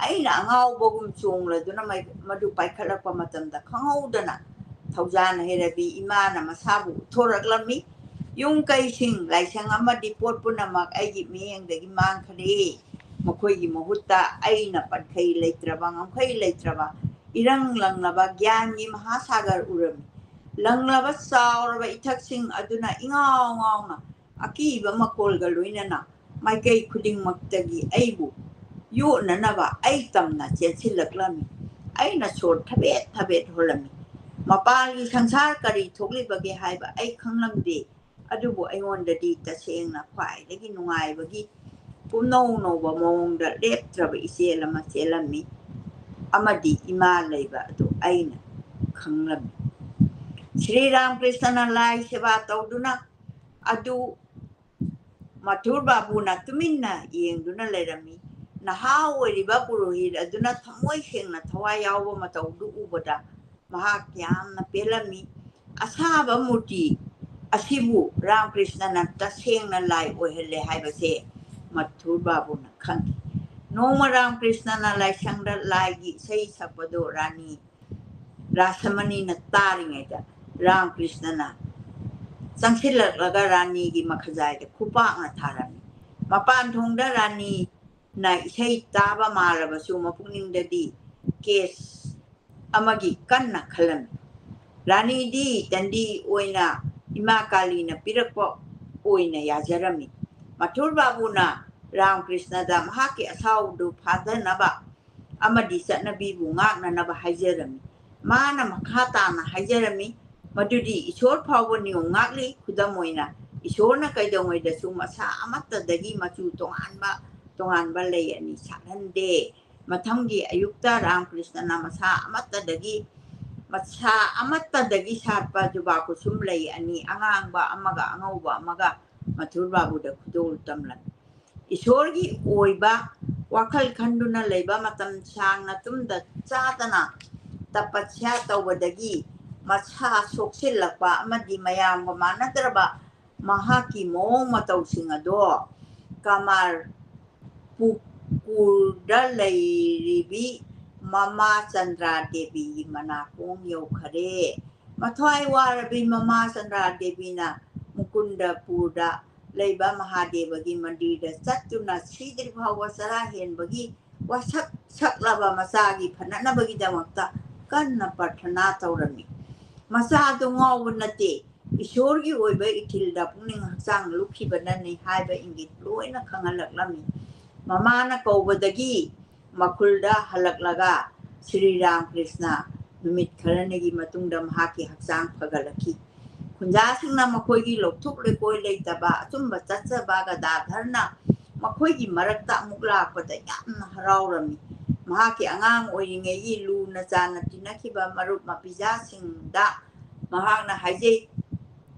ꯑꯩꯅ ꯑꯉꯥꯎꯕꯒꯨꯝ ꯆꯣꯡꯂꯗꯨꯅ ꯃꯩ-, ꯃꯗꯨ ꯄꯥꯏꯈꯠꯂꯛꯄ ꯃꯇꯝꯗ ꯈꯪꯍꯧꯗꯅ ꯊꯧꯖꯥꯟ ꯍꯩꯔꯕꯤ ꯏꯃꯥꯅ ꯃꯁꯥꯕꯨ ꯎꯠꯊꯣꯔꯛꯂꯝꯃꯤ꯫ ꯌꯨꯝ ꯀꯩꯁꯤꯡ, ꯂꯥꯏꯁꯪ ꯑꯃꯗꯤ ꯄꯣꯠ ꯄꯨꯝꯅꯃꯛ ꯑꯩꯒꯤ ꯃꯤꯠꯌꯦꯡꯗꯒꯤ ꯃꯥꯡꯈ꯭ꯔꯦ꯫ ꯃꯈꯣꯏꯒꯤ ꯃꯍꯨꯠꯇ ꯑꯩꯅ ꯄꯟꯈꯩ ꯂꯩꯇ꯭ꯔꯕ, ꯉꯝꯈꯩ ꯂꯩꯇ꯭ꯔꯕ, ꯏꯔꯪ ꯂꯪꯂꯕ ꯒ꯭ꯌꯥꯟꯒꯤ ꯃꯍꯥꯁꯥꯒꯔ ꯎꯔꯝꯃꯤ꯫ ꯂꯪꯂꯕ ꯆꯥꯎꯔꯕ ꯏꯊꯛꯁꯤꯡ ꯑꯗꯨꯅ ꯏꯉꯥꯎ ꯉꯥꯎꯅ ꯑꯀꯤꯕ ꯃꯈꯣꯜꯒ ꯂꯣꯏꯅꯅ ꯃꯥꯏꯀꯩ ꯈꯨꯗꯤꯡꯃꯛꯇꯒꯤ ꯑꯩꯕꯨ ꯌꯣꯠꯅꯅꯕ ꯑꯩ ꯇꯝꯅ ꯆꯦꯟꯁꯤꯜꯂꯛꯂꯝꯃꯤ꯫ ꯑꯩꯅ ꯁꯣꯔ ꯊꯕꯦꯠ ꯊꯕꯦꯠ ꯍꯣꯜꯂꯝꯃꯤ꯫ ꯃꯄꯥꯟꯒꯤ ꯁꯪꯁꯥꯔ ꯀꯔꯤ ꯊꯣꯛꯂꯤꯕꯒꯦ ꯍꯥꯏꯕ ꯑꯩ ꯈꯪꯂꯝꯗꯦ꯫ ꯑꯗꯨꯕꯨ ꯑꯩꯉꯣꯟꯗꯗꯤ ꯇꯁꯦꯡꯅ ꯈ꯭ꯋꯥꯏꯗꯒꯤ ꯅꯨꯡꯉꯥꯏꯕꯒꯤ ꯄꯨꯝꯅꯧ ꯅꯧꯕ ꯃꯑꯣꯡꯗ ꯂꯦꯞꯇ꯭ꯔꯕ ꯏꯆꯦꯜ ꯑꯃ ꯆꯦꯜꯂꯝꯃꯤ꯫ ꯑꯃꯗꯤ ꯏꯃꯥ ꯂꯩꯕ ꯑꯗꯨ ꯑꯩꯅ ꯈꯪꯂꯝꯃꯤ꯫ ꯁ꯭ꯔꯤ ꯔꯥꯃꯀ꯭ꯔꯤꯁꯅꯅ ꯂꯥꯏ ꯁꯦꯕꯥ ꯇꯧꯗꯨꯅ ꯑꯗꯨ ꯃꯊꯨꯔ ꯕꯥꯕꯨꯅ ꯇꯨꯃꯤꯟꯅ ꯌꯦꯡꯗꯨꯅ ꯂꯩꯔꯝꯃꯤ꯫ ꯅꯍꯥ ꯑꯣꯏꯔꯤꯕ ꯄꯨꯔꯣꯍꯤꯠ ꯑꯗꯨꯅ ꯊꯃꯣꯏ ꯁꯦꯡꯅ ꯊꯋꯥꯏ ꯌꯥꯎꯕ ꯃꯇꯧꯗꯨ ꯎꯕꯗ ꯃꯍꯥꯛ ꯌꯥꯝꯅ ꯄꯦꯜꯂꯝꯃꯤ꯫ ꯑꯁꯥꯕ ꯃꯨꯔꯇꯤ ꯑꯁꯤꯕꯨ ꯔꯥꯃꯀ꯭ꯔꯤꯁꯅꯅ ꯇꯁꯦꯡꯅ ꯂꯥꯏ ꯑꯣꯏꯍꯜꯂꯦ ꯍꯥꯏꯕꯁꯦ ꯃꯊꯨꯔ ꯕꯥꯕꯨꯅ ꯈꯪꯈꯤ꯫ ꯅꯣꯡꯃ ꯔꯥꯝꯀ꯭ꯔꯤꯁꯅꯅ ꯂꯥꯏꯁꯪꯗ ꯂꯥꯏꯒꯤ ꯏꯁꯩ ꯁꯛꯄꯗꯨ ꯔꯥꯅꯤ ꯔꯥꯁꯃꯅꯤꯅ ꯇꯥꯔꯤꯉꯩꯗ ꯔꯥꯝꯀ꯭ꯔꯤꯁꯅꯅ ꯆꯪꯁꯤꯜꯂꯛꯂꯒ ꯔꯥꯅꯤꯒꯤ ꯃꯈꯖꯥꯏꯗ ꯈꯨꯄꯥꯛꯅ ꯊꯥꯔꯝꯃꯤ꯫ ꯃꯄꯥꯟ ꯊꯣꯡꯗ ꯔꯥꯅꯤꯅ ꯏꯁꯩ ꯇꯥꯕ ꯃꯥꯜꯂꯕꯁꯨ ꯃꯄꯨꯛꯅꯤꯡꯗꯗꯤ ꯀꯦꯁ ꯑꯃꯒꯤ ꯀꯟꯅ ꯈꯜꯂꯝꯃꯤ꯫ ꯔꯥꯅꯤꯗꯤ ꯇꯟꯗꯤ ꯑꯣꯏꯅ ꯏꯃꯥ ꯀꯥꯂꯤꯅ ꯄꯤꯔꯛꯄ ꯑꯣꯏꯅ ꯌꯥꯖꯔꯝꯃꯤ꯫ ꯃꯊꯨꯔ ꯕꯥꯕꯨꯅ ꯔꯥꯝꯀ꯭ꯔꯤꯁꯅꯗ ꯃꯍꯥꯛꯀꯤ ꯑꯁꯥꯎꯕꯗꯨ ꯐꯥꯗꯅꯕ ꯑꯃꯗꯤ ꯆꯠꯅꯕꯤꯕꯨ ꯉꯥꯛꯅꯅꯕ ꯍꯥꯏꯖꯔꯝꯃꯤ꯫ ꯃꯥꯅ ꯃꯈꯥ ꯇꯥꯅ ꯍꯥꯏꯖꯔꯝꯃꯤ ꯃꯗꯨꯗꯤ ꯏꯁꯣꯔ ꯐꯥꯎꯕ ꯅꯤꯌꯣꯝ ꯉꯥꯛꯂꯤ꯫ ꯈꯨꯗꯝ ꯑꯣꯏꯅ, ꯏꯁꯣꯔꯅ ꯀꯩꯗꯧꯉꯩꯗꯁꯨ ꯃꯁꯥ ꯑꯃꯠꯇꯗꯒꯤ ꯃꯆꯨ ꯇꯣꯉꯥꯟꯕ ꯇꯣꯉꯥꯟꯕ ꯂꯩ ꯑꯅꯤ ꯁꯥꯠꯍꯟꯗꯦ꯫ ꯃꯊꯪꯒꯤ ꯑꯌꯨꯛꯇ ꯔꯥꯝꯀ꯭ꯔꯤꯁꯅꯅ ꯃꯁꯥ ꯑꯃꯠꯇꯗꯒꯤ ꯃꯁꯥ ꯑꯃꯠꯇꯗꯒꯤ ꯁꯥꯠꯄ ꯖꯨꯕꯥ ꯀꯨꯁꯨꯝ ꯂꯩ ꯑꯅꯤ, ꯑꯉꯥꯡꯕ ꯑꯃꯒ ꯑꯉꯧꯕ ꯑꯃꯒ, ꯃꯊꯨꯔ ꯕꯥꯕꯨꯗ ꯈꯨꯗꯣꯜ ꯇꯝꯂꯝꯃꯤ꯫ ꯏꯁꯣꯔꯒꯤ ꯑꯣꯏꯕ ꯋꯥꯈꯜ ꯈꯟꯗꯨꯅ ꯂꯩꯕ ꯃꯇꯝ ꯁꯥꯡꯅ ꯇꯨꯝꯗ ꯆꯥꯗꯅ ꯇꯄꯁ꯭ꯌꯥ ꯇꯧꯕꯗꯒꯤ ꯃꯁꯥ ꯁꯣꯛꯆꯤꯜꯂꯛꯄ ꯑꯃꯗꯤ ꯃꯌꯥꯝꯒ ꯃꯥꯟꯅꯗ꯭ꯔꯕ ꯃꯍꯥꯛꯀꯤ ꯃꯑꯣꯡ ꯃꯇꯧꯁꯤꯡ ꯑꯗꯣ ꯀꯃꯥꯔ ꯄꯨꯀꯨꯔꯗ ꯂꯩꯔꯤꯕꯤ ꯃꯃꯥ ꯆꯟꯗ꯭ꯔꯥ ꯗꯦꯕꯤꯒꯤ ꯃꯅꯥꯀꯣꯡ ꯌꯧꯈꯔꯦ꯫ ꯃꯊ꯭ꯋꯥꯏ ꯋꯥꯔꯕꯤ ꯃꯃꯥ ꯆꯟꯗ꯭ꯔꯥ ꯗꯦꯕꯤꯅ ꯃꯨꯀꯨꯟꯗꯄꯨꯔꯗ ꯂꯩꯕ ꯃꯍꯥꯗꯦꯕꯒꯤ ꯃꯟꯗꯤꯔꯗ ꯆꯠꯇꯨꯅ ꯁꯤꯗ꯭ꯔꯤ ꯐꯥꯎꯕ ꯆꯔꯥ ꯍꯦꯟꯕꯒꯤ ꯋꯥꯁꯛ ꯁꯛꯂꯕ ꯃꯆꯥꯒꯤ ꯐꯅꯅꯕꯒꯤꯗꯃꯛꯇ ꯀꯟꯅ ꯄ꯭ꯔꯊꯅꯥ ꯇꯧꯔꯝꯃꯤ꯫ ꯃꯆꯥ ꯑꯗꯨ ꯉꯥꯎꯕ ꯅꯠꯇꯦ, ꯏꯁꯣꯔꯒꯤ ꯑꯣꯏꯕ ꯏꯊꯤꯜꯗ ꯄꯨꯛꯅꯤꯡ ꯍꯛꯆꯥꯡ ꯂꯨꯞꯈꯤꯕꯅꯅꯤ ꯍꯥꯏꯕ ꯏꯪꯒꯤꯠ ꯂꯣꯏꯅ ꯈꯪꯍꯜꯂꯛꯂꯝꯃꯤ꯫ ꯃꯃꯥꯅ ꯀꯧꯕꯗꯒꯤ ꯃꯈꯨꯜꯗ ꯍꯜꯂꯛꯂꯒ ꯁ꯭ꯔꯤ ꯔꯥꯝꯀ꯭ꯔꯤꯁꯅ ꯅꯨꯃꯤꯠ ꯈꯔꯅꯤꯒꯤ ꯃꯇꯨꯡꯗ ꯃꯍꯥꯛꯀꯤ ꯍꯛꯆꯥꯡ ꯐꯒꯠꯂꯛꯈꯤ꯫ ꯈꯨꯟꯖꯥꯁꯤꯡꯅ ꯃꯈꯣꯏꯒꯤ ꯂꯧꯊꯣꯛ ꯂꯩꯀꯣꯏ ꯂꯩꯇꯕ ꯑꯆꯨꯝꯕ ꯆꯠꯆꯕ ꯒꯗꯥꯙꯔꯅ ꯃꯈꯣꯏꯒꯤ ꯃꯔꯛꯇ ꯑꯃꯨꯛ ꯂꯥꯛꯄꯗ ꯌꯥꯝꯅ ꯍꯔꯥꯎꯔꯝꯃꯤ꯫ ꯃꯍꯥꯛꯀꯤ ꯑꯉꯥꯡ ꯑꯣꯏꯔꯤꯉꯩꯒꯤ ꯂꯨꯅ ꯆꯥꯟꯅ ꯇꯤꯟꯅꯈꯤꯕ ꯃꯔꯨꯞ ꯃꯄꯤꯖꯥꯁꯤꯡꯗ ꯃꯍꯥꯛꯅ ꯍꯥꯏꯖꯩ,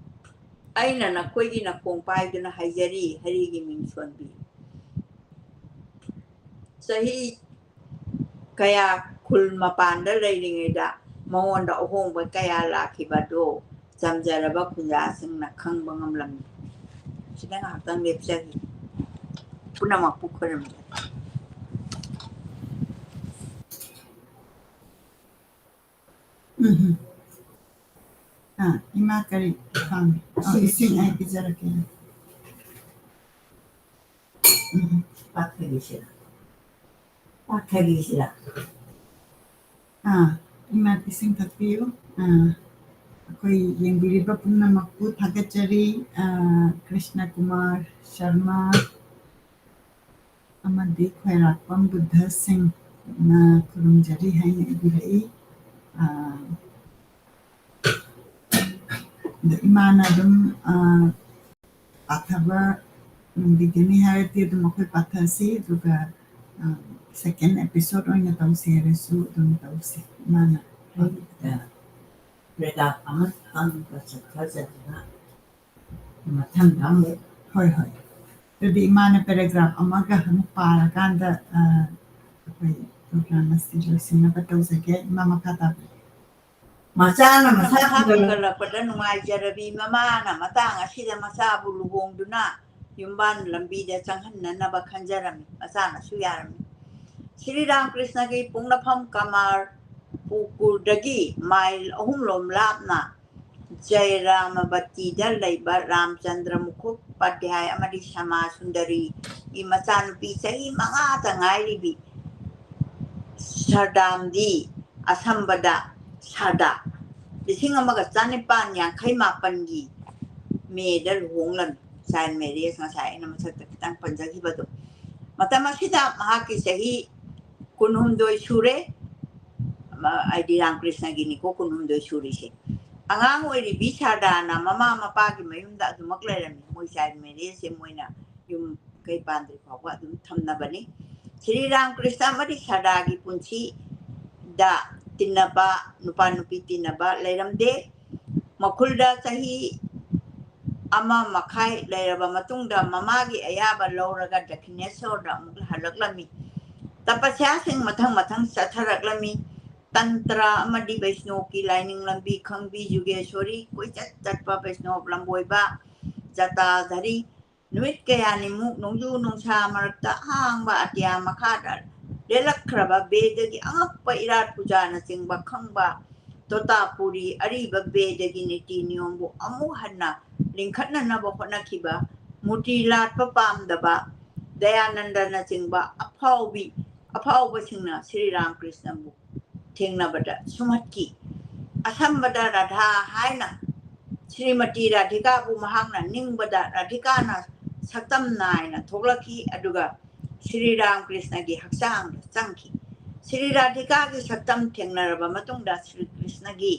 "ꯑꯩꯅ ꯅꯈꯣꯏꯒꯤ ꯅꯈꯣꯡ ꯄꯥꯏꯗꯨꯅ ꯍꯥꯏꯖꯔꯤ, ꯍꯔꯤꯒꯤ ꯃꯤꯡ ꯁꯣꯟꯕꯤꯌꯨ"꯫ ꯆꯍꯤ ꯀꯌꯥ ꯈꯨꯜ ꯃꯄꯥꯟꯗ ꯂꯩꯔꯤꯉꯩꯗ ꯃꯉꯣꯟꯗ ꯑꯍꯣꯡꯕ ꯀꯌꯥ ꯂꯥꯛꯈꯤꯕꯗꯨ ꯆꯝꯖꯔꯕ ꯈꯨꯟꯖꯥꯁꯤꯡꯅ ꯈꯪꯕ ꯉꯝꯂꯝꯃꯤ꯫ ꯁꯤꯗ ꯉꯥꯏꯍꯥꯛꯇꯪ ꯂꯦꯞꯆꯒꯦ꯫ ꯄꯨꯝꯅꯃꯛꯄꯨ ꯈꯣꯏꯔꯝꯖꯔꯤ꯫ ꯎꯝ꯫ ꯑꯥ, ꯏꯃꯥ ꯀꯔꯤ ꯄꯥꯝꯃꯤ? ꯑꯣ, ꯏꯁꯤꯡ꯫ ꯏꯁꯤꯡ ꯑꯩ ꯄꯤꯖꯔꯛꯀꯦ꯫ ꯎꯝ꯫ ꯄꯥꯛꯊꯕꯤꯁꯤꯔ? ꯄꯥꯛꯊꯕꯤꯁꯤꯔ? ꯑꯥ, ꯏꯃꯥ ꯏꯁꯤꯡ ꯊꯛꯄꯤꯌꯨ꯫ ꯑꯥ, ꯑꯩꯈꯣꯏ ꯌꯦꯡꯕꯤꯔꯤꯕ ꯄꯨꯝꯅꯃꯛꯄꯨ ꯊꯥꯒꯠꯆꯔꯤ꯫ ꯑꯥ, ꯀ꯭ꯔꯤꯁꯅ ꯀꯨꯃꯥꯔ ꯁꯔꯃ ꯑꯃꯗꯤ ꯈ꯭ꯋꯥꯏꯔꯥꯛꯄꯝ ꯕꯨꯙ ꯁꯤꯡꯅ ꯈꯨꯔꯨꯝꯖꯔꯤ ꯍꯥꯏꯅ ꯏꯕꯤꯔꯛꯏ꯫ ꯑꯥ, ꯑꯗ ꯏꯃꯥꯅ ꯑꯗꯨꯝ, ꯑꯥ, ꯄꯥꯊꯕ ꯅꯨꯡꯕꯤꯒꯅꯤ ꯍꯥꯏꯔꯗꯤ ꯑꯗꯨꯝ ꯑꯩꯈꯣꯏ ꯄꯥꯊꯁꯤ, ꯑꯗꯨꯒ, ꯑꯥ, second episode ꯑꯣꯏꯅ ꯇꯧꯁꯤ ꯍꯥꯏꯔꯁꯨ ꯑꯗꯨꯝ ꯇꯧꯁꯤ꯫ ꯏꯃꯥꯅ ꯍꯥꯏꯕꯤꯕꯗ꯫ ꯄ꯭ꯔꯦꯒꯥꯞ ꯑꯃꯇꯪꯒ ꯆꯠꯊꯖꯗꯨꯅ ꯃꯊꯪꯗ ꯑꯃꯨꯛ꯫ ꯍꯣꯏ, ꯍꯣꯏ꯫ ꯑꯗꯨꯗꯤ ꯏꯃꯥꯅ paragraph ꯑꯃꯒ ꯑꯃꯨꯛ ꯄꯥꯔꯀꯥꯟꯗ, ꯑ, ꯑꯩꯈꯣꯏ program ꯑꯁꯤ ꯂꯣꯏꯁꯤꯟꯅꯕ ꯇꯧꯖꯒꯦ꯫ ꯏꯃꯥ, ꯃꯈꯥ ꯇꯥꯕꯤꯌꯨ꯫ ꯃꯆꯥꯅ ꯃꯁꯥ ꯃꯁꯥ ꯐꯒꯠꯂꯛ- ꯐꯒꯠꯂꯛꯄꯗ ꯅꯨꯡꯉꯥꯏꯖꯔꯕꯤ ꯃꯃꯥꯅ ꯃꯇꯥꯡ ꯑꯁꯤꯗ ꯃꯆꯥꯕꯨ ꯂꯨꯍꯣꯡꯗꯨꯅ ꯌꯨꯝꯕꯥꯟ ꯂꯝꯕꯤꯗ ꯆꯪꯍꯟꯅꯅꯕ ꯈꯟꯖꯔꯝꯃꯤ꯫ ꯃꯆꯥꯅꯁꯨ ꯌꯥꯔꯝꯃꯤ꯫ ꯁ꯭ꯔꯤ ꯔꯥꯃꯀ꯭ꯔꯤꯁꯅꯒꯤ ꯄꯣꯛꯅꯐꯝ ꯀꯃꯥꯔꯄꯨꯀꯨꯔꯗꯒꯤ ꯃꯥꯏꯜ ꯑꯍꯨꯝ ꯂꯣꯝ ꯂꯥꯞꯅ ꯖꯌꯔꯥꯃꯕꯇꯤꯗ ꯂꯩꯕ ꯔꯥꯝꯆꯟꯗ꯭ꯔ ꯃꯨꯈꯣꯄꯥꯙ꯭ꯌꯥꯌ ꯑꯃꯗꯤ ꯁ꯭ꯌꯥꯃꯥ ꯁꯨꯟꯗꯔꯤꯒꯤ ꯃꯆꯥꯅꯨꯄꯤ ꯆꯍꯤ ꯃꯉꯥꯇ ꯉꯥꯏꯔꯤꯕꯤ ꯁꯔꯗꯥꯝꯗꯤ ꯑꯁꯝꯕꯗ ꯁꯔꯗꯥ ꯂꯤꯁꯤꯡ ꯑꯃꯒ ꯆꯥꯅꯤꯄꯥꯟ ꯌꯥꯡꯈꯩ ꯃꯥꯄꯟꯒꯤ ꯃꯦꯗ ꯂꯨꯍꯣꯡꯂꯝꯃꯤ꯫ Child marriage ꯉꯁꯥꯏ ꯑꯩꯅ ꯃꯊꯛꯇ ꯈꯤꯇꯪ ꯄꯟꯖꯈꯤꯕꯗꯣ꯫ ꯃꯇꯝ ꯑꯁꯤꯗ ꯃꯍꯥꯛꯀꯤ ꯆꯍꯤ ꯀꯨꯟꯍꯨꯝꯗꯣꯏ ꯁꯨꯔꯦ꯫ ꯑꯃ, ꯍꯥꯏꯗꯤ ꯔꯥꯃꯀ꯭ꯔꯤꯁꯅꯒꯤꯅꯤꯀꯣ, ꯀꯨꯟꯍꯨꯝꯗꯣꯏ ꯁꯨꯔꯤꯁꯦ꯫ ꯑꯉꯥꯡ ꯑꯣꯏꯔꯤꯕꯤ ꯁꯥꯔꯗꯥꯅ ꯃꯃꯥ ꯃꯄꯥꯒꯤ ꯃꯌꯨꯝꯗ ꯑꯗꯨꯃꯛ ꯂꯩꯔꯝꯃꯤ꯫ ꯃꯣꯏ child marriage ꯁꯦ ꯃꯣꯏꯅ ꯌꯨꯝ ꯀꯩ ꯄꯥꯟꯗ꯭ꯔꯤ ꯐꯥꯎꯕ ꯑꯗꯨꯝ ꯊꯝꯅꯕꯅꯤ꯫ ꯁ꯭ꯔꯤ ꯔꯥꯃꯀ꯭ꯔꯤꯁꯅ ꯑꯃꯗꯤ ꯁꯥꯔꯗꯥꯒꯤ ꯄꯨꯟꯁꯤꯗ ꯇꯤꯟꯅꯕ, ꯅꯨꯄꯥ ꯅꯨꯄꯤ ꯇꯤꯟꯅꯕ ꯂꯩꯔꯝꯗꯦ꯫ ꯃꯈꯨꯜꯗ ꯆꯍꯤ ꯑꯃ ꯃꯈꯥꯏ ꯂꯩꯔꯕ ꯃꯇꯨꯡꯗ ꯃꯃꯥꯒꯤ ꯑꯌꯥꯕ ꯂꯧꯔꯒ ꯗꯛꯈꯤꯅꯦꯁꯣꯔꯗ ꯑꯃꯨꯛ ꯍꯜꯂꯛꯂꯝꯃꯤ꯫ ꯇꯄꯁ꯭ꯌꯥꯁꯤꯡ ꯃꯊꯪ ꯃꯊꯪ ꯆꯠꯊꯔꯛꯂꯝꯃꯤ꯫ ꯇꯟꯇ꯭ꯔ ꯑꯃꯗꯤ ꯕꯩꯁꯅꯣꯞꯀꯤ ꯂꯥꯏꯅꯤꯡ ꯂꯝꯕꯤ ꯈꯪꯕꯤ ꯖꯨꯒꯦꯁꯣꯔꯤ ꯀꯣꯏꯆꯠ ꯆꯠꯄ ꯕꯩꯁꯅꯣꯞ ꯂꯝꯕꯣꯏꯕ ꯖꯇꯥꯙꯔꯤ ꯅꯨꯃꯤꯠ ꯀꯌꯥꯅꯤꯃꯨꯛ ꯅꯣꯡꯖꯨ ꯅꯨꯡꯁꯥ ꯃꯔꯛꯇ ꯑꯍꯥꯡꯕ ꯑꯇꯤꯌꯥ ꯃꯈꯥꯗ ꯂꯦꯜꯂꯛꯈ꯭ꯔꯕ ꯕꯦꯗꯒꯤ ꯑꯉꯛꯄ ꯏꯔꯥꯠ ꯄꯨꯖꯥꯅꯆꯤꯡꯕ ꯈꯪꯕ ꯇꯣꯇꯥꯄꯨꯔꯤ ꯑꯔꯤꯕ ꯕꯦꯗꯒꯤ ꯅꯤꯇꯤ ꯅꯤꯌꯣꯝꯕꯨ ꯑꯃꯨꯛ ꯍꯟꯅ ꯂꯤꯡꯈꯠꯅꯅꯕ ꯍꯣꯠꯅꯈꯤꯕ ꯃꯨꯔꯇꯤ ꯂꯥꯠꯄ ꯄꯥꯝꯗꯕ ꯗꯌꯥꯅꯟꯗꯅꯆꯤꯡꯕ ꯑꯐꯥꯎꯕꯤ ꯑꯐꯥꯎꯕꯁꯤꯡꯅ ꯁ꯭ꯔꯤ ꯔꯥꯃꯀ꯭ꯔꯤꯁꯅꯕꯨ ꯊꯦꯡꯅꯕꯗ ꯁꯨꯝꯍꯠꯈꯤ꯫ ꯑꯁꯝꯕꯗ ꯔꯥꯙꯥ ꯍꯥꯏꯅ ꯁ꯭ꯔꯤꯃꯇꯤ ꯔꯥꯙꯤꯀꯥꯕꯨ ꯃꯍꯥꯛꯅ ꯅꯤꯡꯕꯗ ꯔꯥꯙꯤꯀꯥꯅ ꯁꯛꯇꯝ ꯅꯥꯏꯅ ꯊꯣꯛꯂꯛꯈꯤ, ꯑꯗꯨꯒ ꯁ꯭ꯔꯤ ꯔꯥꯃꯀ꯭ꯔꯤꯁꯅꯒꯤ ꯍꯛꯆꯥꯡꯗ ꯆꯪꯈꯤ꯫ ꯁ꯭ꯔꯤ ꯔꯥꯙꯤꯀꯥꯒꯤ ꯁꯛꯇꯝ ꯊꯦꯡꯅꯔꯕ ꯃꯇꯨꯡꯗ ꯁ꯭ꯔꯤ ꯀ꯭ꯔꯤꯁꯅꯒꯤ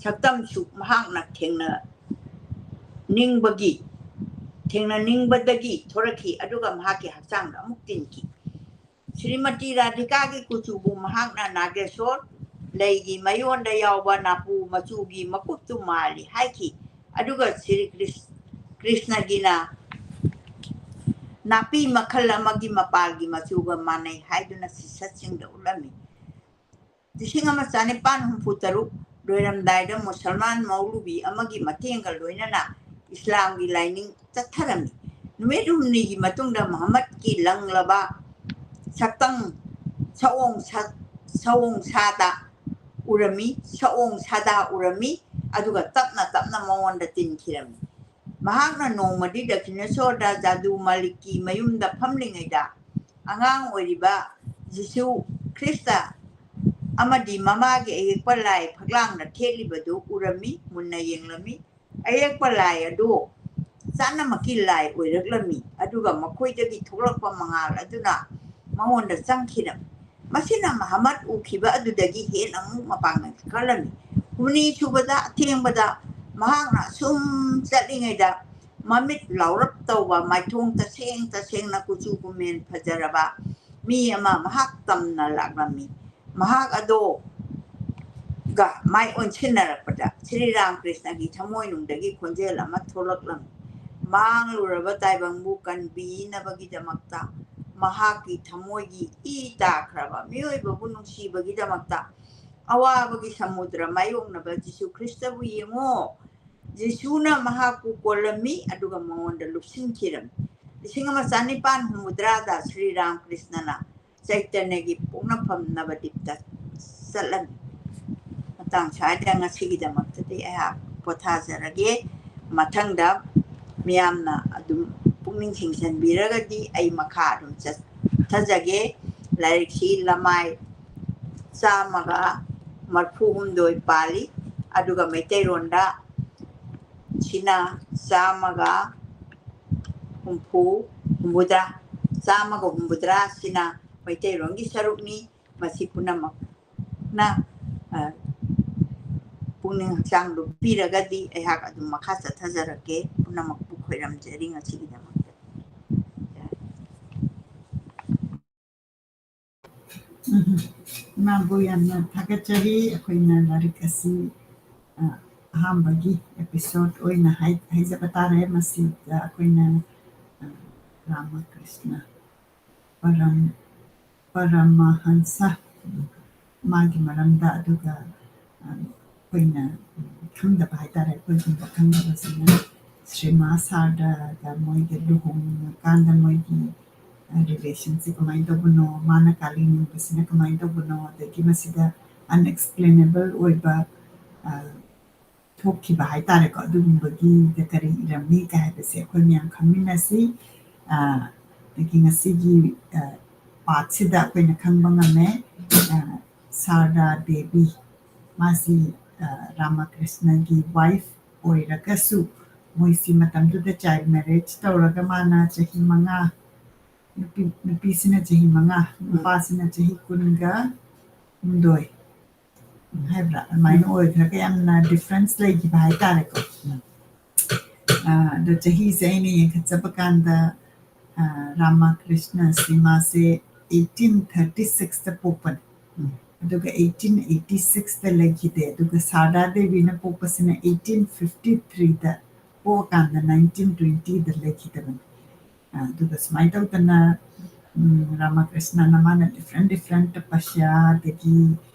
ꯁꯛꯇꯝꯁꯨ ꯃꯍꯥꯛꯅ ꯊꯦꯡꯅꯅꯤꯡꯕꯒꯤ ꯊꯦꯡꯅꯅꯤꯡꯕꯗꯒꯤ ꯊꯣꯔꯛꯈꯤ, ꯑꯗꯨꯒ ꯃꯍꯥꯛꯀꯤ ꯍꯛꯆꯥꯡꯗ ꯑꯃꯨꯛ ꯇꯤꯟꯈꯤ꯫ ꯁ꯭ꯔꯤꯃꯇꯤ ꯔꯥꯙꯤꯀꯥꯒꯤ ꯀꯨꯆꯨꯕꯨ ꯃꯍꯥꯛꯅ ꯅꯥꯒꯦꯁꯣꯔ ꯂꯩꯒꯤ ꯃꯌꯣꯟꯗ ꯌꯥꯎꯕ ꯅꯥꯄꯨ ꯃꯆꯨꯒꯤ ꯃꯀꯨꯞꯇꯨ ꯃꯥꯜꯂꯤ ꯍꯥꯏꯈꯤ, ꯑꯗꯨꯒ ꯁ꯭ꯔꯤ ꯀ꯭ꯔꯤꯁ-, ꯀ꯭ꯔꯤꯁꯅꯒꯤꯅ ꯅꯥꯄꯤ ꯃꯈꯜ ꯑꯃꯒꯤ ꯃꯄꯥꯜꯒꯤ ꯃꯆꯨꯒ ꯃꯥꯟꯅꯩ ꯍꯥꯏꯗꯨꯅ ꯁꯤꯁꯠꯁꯤꯡꯗ ꯎꯠꯂꯝꯃꯤ꯫ ꯂꯤꯁꯤꯡ ꯑꯃ ꯆꯥꯅꯤꯄꯥꯟ ꯍꯨꯝꯐꯨ ꯇꯔꯨꯛ ꯂꯣꯏꯔꯝꯗꯥꯏꯗ ꯃꯨꯁꯜꯃꯥꯟ ꯃꯧꯂꯨꯕꯤ ꯑꯃꯒꯤ ꯃꯇꯦꯡꯒ ꯂꯣꯏꯅꯅ ꯏꯁꯂꯥꯝꯒꯤ ꯂꯥꯏꯅꯤꯡ ꯆꯠꯊꯔꯝꯃꯤ꯫ ꯅꯨꯃꯤꯠ ꯍꯨꯝꯅꯤꯒꯤ ꯃꯇꯨꯡꯗ ꯃꯨꯍꯝꯃꯗꯀꯤ ꯂꯪꯂꯕ ꯁꯛꯇꯝ ꯁꯑꯣꯡ ꯁ-, ꯁꯑꯣꯡ ꯁꯥꯗ ꯎꯔꯝꯃꯤ, ꯁꯑꯣꯡ ꯁꯥꯗꯥ ꯎꯔꯝꯃꯤ, ꯑꯗꯨꯒ ꯇꯞꯅ ꯇꯞꯅ ꯃꯉꯣꯟꯗ ꯇꯤꯟꯈꯤꯔꯝꯃꯤ꯫ ꯃꯍꯥꯛꯅ ꯅꯣꯡꯃꯗꯤ ꯗꯈꯤꯅꯦꯁꯣꯔꯗ ꯖꯥꯗꯨ ꯃꯥꯂꯤꯛꯀꯤ ꯃꯌꯨꯝꯗ ꯐꯝꯂꯤꯉꯩꯗ ꯑꯉꯥꯡ ꯑꯣꯏꯔꯤꯕ ꯖꯤꯁꯨ ꯈ꯭ꯔꯤꯁꯇ ꯑꯃꯗꯤ ꯃꯃꯥꯒꯤ ꯑꯌꯦꯛꯄ ꯂꯥꯏ ꯐꯛꯂꯥꯡꯗ ꯊꯦꯠꯂꯤꯕꯗꯨ ꯎꯔꯝꯃꯤ, ꯃꯨꯟꯅ ꯌꯦꯡꯂꯝꯃꯤ꯫ ꯑꯌꯦꯛꯄ ꯂꯥꯏ ꯑꯗꯨ ꯆꯥꯅꯃꯛꯀꯤ ꯂꯥꯏ ꯑꯣꯏꯔꯛꯂꯝꯃꯤ, ꯑꯗꯨꯒ ꯃꯈꯣꯏꯗꯒꯤ ꯊꯣꯛꯂꯛꯄ ꯃꯉꯥꯜ ꯑꯗꯨꯅ ꯃꯉꯣꯟꯗ ꯆꯪꯈꯤꯔꯝꯃꯤ꯫ ꯃꯁꯤꯅ ꯃꯍꯝꯃꯗ ꯎꯈꯤꯕ ꯑꯗꯨꯗꯒꯤ ꯍꯦꯟꯅ ꯑꯃꯨꯛ ꯃꯄꯥꯡꯒꯜ ꯀꯜꯂꯝꯃꯤ꯫ ꯍꯨꯝꯅꯤ ꯁꯨꯕꯗ ꯑꯊꯦꯡꯕꯗ ꯃꯍꯥꯛꯅ ꯑꯁꯨꯝ ꯆꯠꯂꯤꯉꯩꯗ ꯃꯃꯤꯠ ꯂꯥꯎꯔꯞ ꯇꯧꯕ, ꯃꯥꯏꯊꯣꯡ ꯇꯁꯦꯡ ꯇꯁꯦꯡꯅ ꯀꯨꯆꯨ ꯀꯨꯃꯦꯟ ꯐꯖꯔꯕ ꯃꯤ ꯑꯃ ꯃꯍꯥꯛ ꯇꯝꯅ ꯂꯥꯛꯂꯝꯃꯤ꯫ ꯃꯍꯥꯛ ꯑꯗꯣ ꯒ ꯃꯥꯏ ꯑꯣꯟꯁꯤꯟꯅꯔꯛꯄꯗ ꯁ꯭ꯔꯤ ꯔꯥꯃꯀ꯭ꯔꯤꯁꯅꯒꯤ ꯊꯃꯣꯏꯅꯨꯡꯗꯒꯤ ꯈꯣꯟꯖꯦꯜ ꯑꯃ ꯊꯣꯛꯂꯛꯂꯝꯃꯤ꯫ ꯃꯥꯡꯂꯨꯔꯕ ꯇꯥꯏꯕꯪꯕꯨ ꯀꯟꯕꯤꯅꯕꯒꯤꯗꯃꯛꯇ, ꯃꯍꯥꯛꯀꯤ ꯊꯃꯣꯏꯒꯤ ꯏ ꯇꯥꯈ꯭ꯔꯕ ꯃꯤꯑꯣꯏꯕꯕꯨ ꯅꯨꯡꯁꯤꯕꯒꯤꯗꯃꯛꯇ, ꯑꯋꯥꯕꯒꯤ ꯁꯃꯨꯗ꯭ꯔ ꯃꯥꯌꯣꯛꯅꯕ ꯖꯤꯁꯨ ꯈ꯭ꯔꯤꯁꯇꯕꯨ ꯌꯦꯡꯉꯣ꯫ ꯖꯤꯁꯨꯅ ꯃꯍꯥꯛꯄꯨ ꯀꯣꯜꯂꯝꯃꯤ, ꯑꯗꯨꯒ ꯃꯉꯣꯟꯗ ꯂꯨꯞꯁꯤꯟꯈꯤꯔꯝꯃꯤ꯫ ꯂꯤꯁꯤꯡ ꯑꯃ ꯆꯥꯅꯤꯄꯥꯟ ꯍꯨꯝꯐꯨꯇꯔꯥꯗ ꯁ꯭ꯔꯤ ꯔꯥꯃꯀ꯭ꯔꯤꯁꯅꯅ ꯆꯩꯇꯟꯌꯒꯤ ꯄꯣꯛꯅꯐꯝ ꯅꯕꯗꯤꯞꯇ ꯆꯠꯂꯝꯃꯤ꯫ ꯃꯇꯥꯡ ꯁ꯭ꯋꯥꯏꯗ ꯉꯁꯤꯒꯤꯗꯃꯛꯇꯗꯤ ꯑꯩꯍꯥꯛ ꯄꯣꯊꯥꯖꯔꯒꯦ꯫ ꯃꯊꯪꯗ ꯃꯤꯌꯥꯝꯅ ꯑꯗꯨꯝ ꯄꯨꯛꯅꯤꯡ ꯆꯤꯡꯁꯤꯟꯕꯤꯔꯒꯗꯤ ꯑꯩ ꯃꯈꯥ ꯑꯗꯨꯝ ꯆꯠꯊꯖꯒꯦ꯫ ꯂꯥꯏꯔꯤꯛꯁꯤ ꯂꯃꯥꯏ ꯆꯥꯝꯃꯒ ꯃꯔꯐꯨ ꯍꯨꯝꯗꯣꯏ ꯄꯥꯜꯂꯤ, ꯑꯗꯨꯒ ꯃꯩꯇꯩꯂꯣꯟꯗ ꯁꯤꯅ ꯆꯥꯝꯃꯒ ꯍꯨꯝꯐꯨ, ꯍꯨꯝꯐꯨꯇꯔꯥ, ꯆꯥꯝꯃꯒ ꯍꯨꯝꯐꯨꯇꯔꯥ ꯁꯤꯅ ꯃꯩꯇꯩꯂꯣꯟꯒꯤ ꯁꯔꯨꯛꯅꯤ꯫ ꯃꯁꯤ ꯄꯨꯝꯅꯃꯛꯅ, ꯑ, ꯄꯨꯛꯅꯤꯡ ꯍꯛꯆꯥꯡꯗꯨ ꯄꯤꯔꯒꯗꯤ ꯑꯩꯍꯥꯛ ꯑꯗꯨꯝ ꯃꯈꯥ ꯆꯠꯊꯖꯔꯛꯀꯦ꯫ ꯄꯨꯝꯅꯃꯛꯄꯨ ꯈꯣꯏꯔꯝꯖꯔꯤ ꯉꯁꯤꯒꯤꯗꯃꯛꯇ꯫ ꯎꯝ, ꯏꯃꯥꯕꯨ ꯌꯥꯝꯅ ꯊꯥꯒꯠꯆꯔꯤ꯫ ꯑꯩꯈꯣꯏꯅ ꯂꯥꯏꯔꯤꯛ ꯑꯁꯤ, ꯑ, ꯑꯍꯥꯟꯕꯒꯤ episode ꯑꯣꯏꯅ ꯍꯥꯏ-, ꯍꯥꯏꯖꯕ ꯇꯥꯔꯦ꯫ ꯃꯁꯤꯗ ꯑꯩꯈꯣꯏꯅ, ꯑ, ꯔꯥꯃꯀ꯭ꯔꯤꯁꯅ ꯄꯔꯝ-, ꯄꯔꯃꯍꯟꯁ ꯃꯥꯒꯤ ꯃꯔꯝꯗ, ꯑꯗꯨꯒ, ꯑ, ꯑꯩꯈꯣꯏꯅ ꯈꯪꯗꯕ ꯍꯥꯏꯇꯥꯔꯦ, ꯑꯩꯈꯣꯏꯒꯨꯝꯕ ꯈꯪꯗꯕꯁꯤꯅ ꯁ꯭ꯔꯤꯃꯥ ꯁꯥꯔꯗꯥꯒ ꯃꯣꯏꯒ ꯂꯨꯍꯣꯡꯉꯀꯥꯟꯗ ꯃꯣꯏꯒꯤ, ꯑ, relationꯁꯦ ꯀꯃꯥꯏꯅ ꯇꯧꯕꯅꯣ, ꯃꯥꯅ ꯀꯥꯂꯤ ꯅꯤꯡꯕꯁꯤꯅ ꯀꯃꯥꯏꯅ ꯇꯧꯕꯅꯣ, ꯑꯗꯒꯤ ꯃꯁꯤꯗ unexplainable ꯑꯣꯏꯕ, ꯑ, ꯊꯣꯛꯈꯤꯕ ꯍꯥꯏꯇꯥꯔꯦꯀꯣ, ꯑꯗꯨꯒꯨꯝꯕꯒꯤꯗ ꯀꯔꯤ ꯏꯔꯝꯃꯤ ꯀꯥꯏ ꯍꯥꯏꯕꯁꯦ ꯑꯩꯈꯣꯏ ꯃꯌꯥꯝ ꯈꯪꯃꯤꯟꯅꯁꯤ꯫ ꯑ, ꯑꯗꯒꯤ ꯉꯁꯤꯒꯤ, ꯑ, partꯁꯤꯗ ꯑꯩꯈꯣꯏꯅ ꯈꯪꯕ ꯉꯝꯃꯦ, ꯑ, ꯁꯥꯔꯗꯥ ꯗꯦꯕꯤ, ꯃꯥꯁꯤ, ꯑ, ꯔꯥꯃꯀ꯭ꯔꯤꯁꯅꯒꯤ wife ꯑꯣꯏꯔꯒꯁꯨ, ꯃꯣꯏꯁꯤ ꯃꯇꯝꯗꯨꯗ child marriage ꯇꯧꯔꯒ ꯃꯥꯅ ꯆꯍꯤ ꯃꯉꯥ, ꯅꯨꯄꯤ, ꯅꯨꯄꯤꯁꯤꯅ ꯆꯍꯤ ꯃꯉꯥ, ꯅꯨꯄꯥꯁꯤꯅ ꯆꯍꯤ ꯀꯨꯟꯒ ꯍꯨꯝꯗꯣꯏ ꯍꯥꯏꯕ꯭ꯔꯥ, ꯑꯗꯨꯃꯥꯏꯅ ꯑꯣꯏꯈ꯭ꯔꯒ ꯌꯥꯝꯅ difference ꯂꯩꯈꯤꯕ ꯍꯥꯏꯇꯥꯔꯦꯀꯣ꯫ ꯑ, ꯑꯗꯣ ꯆꯍꯤꯁꯦ ꯑꯩꯅ ꯌꯦꯡꯈꯠꯆꯕ ꯀꯥꯟꯗ, ꯑ, ꯔꯥꯃꯥꯀ꯭ꯔꯤꯁꯅꯁꯤ ꯃꯥꯁꯦ eighteen thirty sixꯇ ꯄꯣꯛꯄꯅꯦ꯫ ꯑꯗꯨꯒ eighteen eighty sixꯇ ꯂꯩꯈꯤꯗꯦ꯫ ꯑꯗꯨꯒ ꯁꯥꯔꯗꯥ ꯗꯦꯕꯤꯅ ꯄꯣꯛꯄꯁꯤꯅ eighteen fifty threeꯗ ꯄꯣꯛꯑꯀꯥꯟꯗ nineteen twentyꯗ ꯂꯩꯈꯤꯗꯕꯅꯤ꯫ ꯑ, ꯑꯗꯨꯒ ꯁꯨꯃꯥꯏꯅ ꯇꯧꯗꯅ, ꯎꯝ, ꯔꯥꯃꯥꯀ꯭ꯔꯤꯁꯅꯅ ꯃꯥꯅ different different ꯇꯄꯁ꯭ꯌꯥ, ꯑꯗꯒꯤ,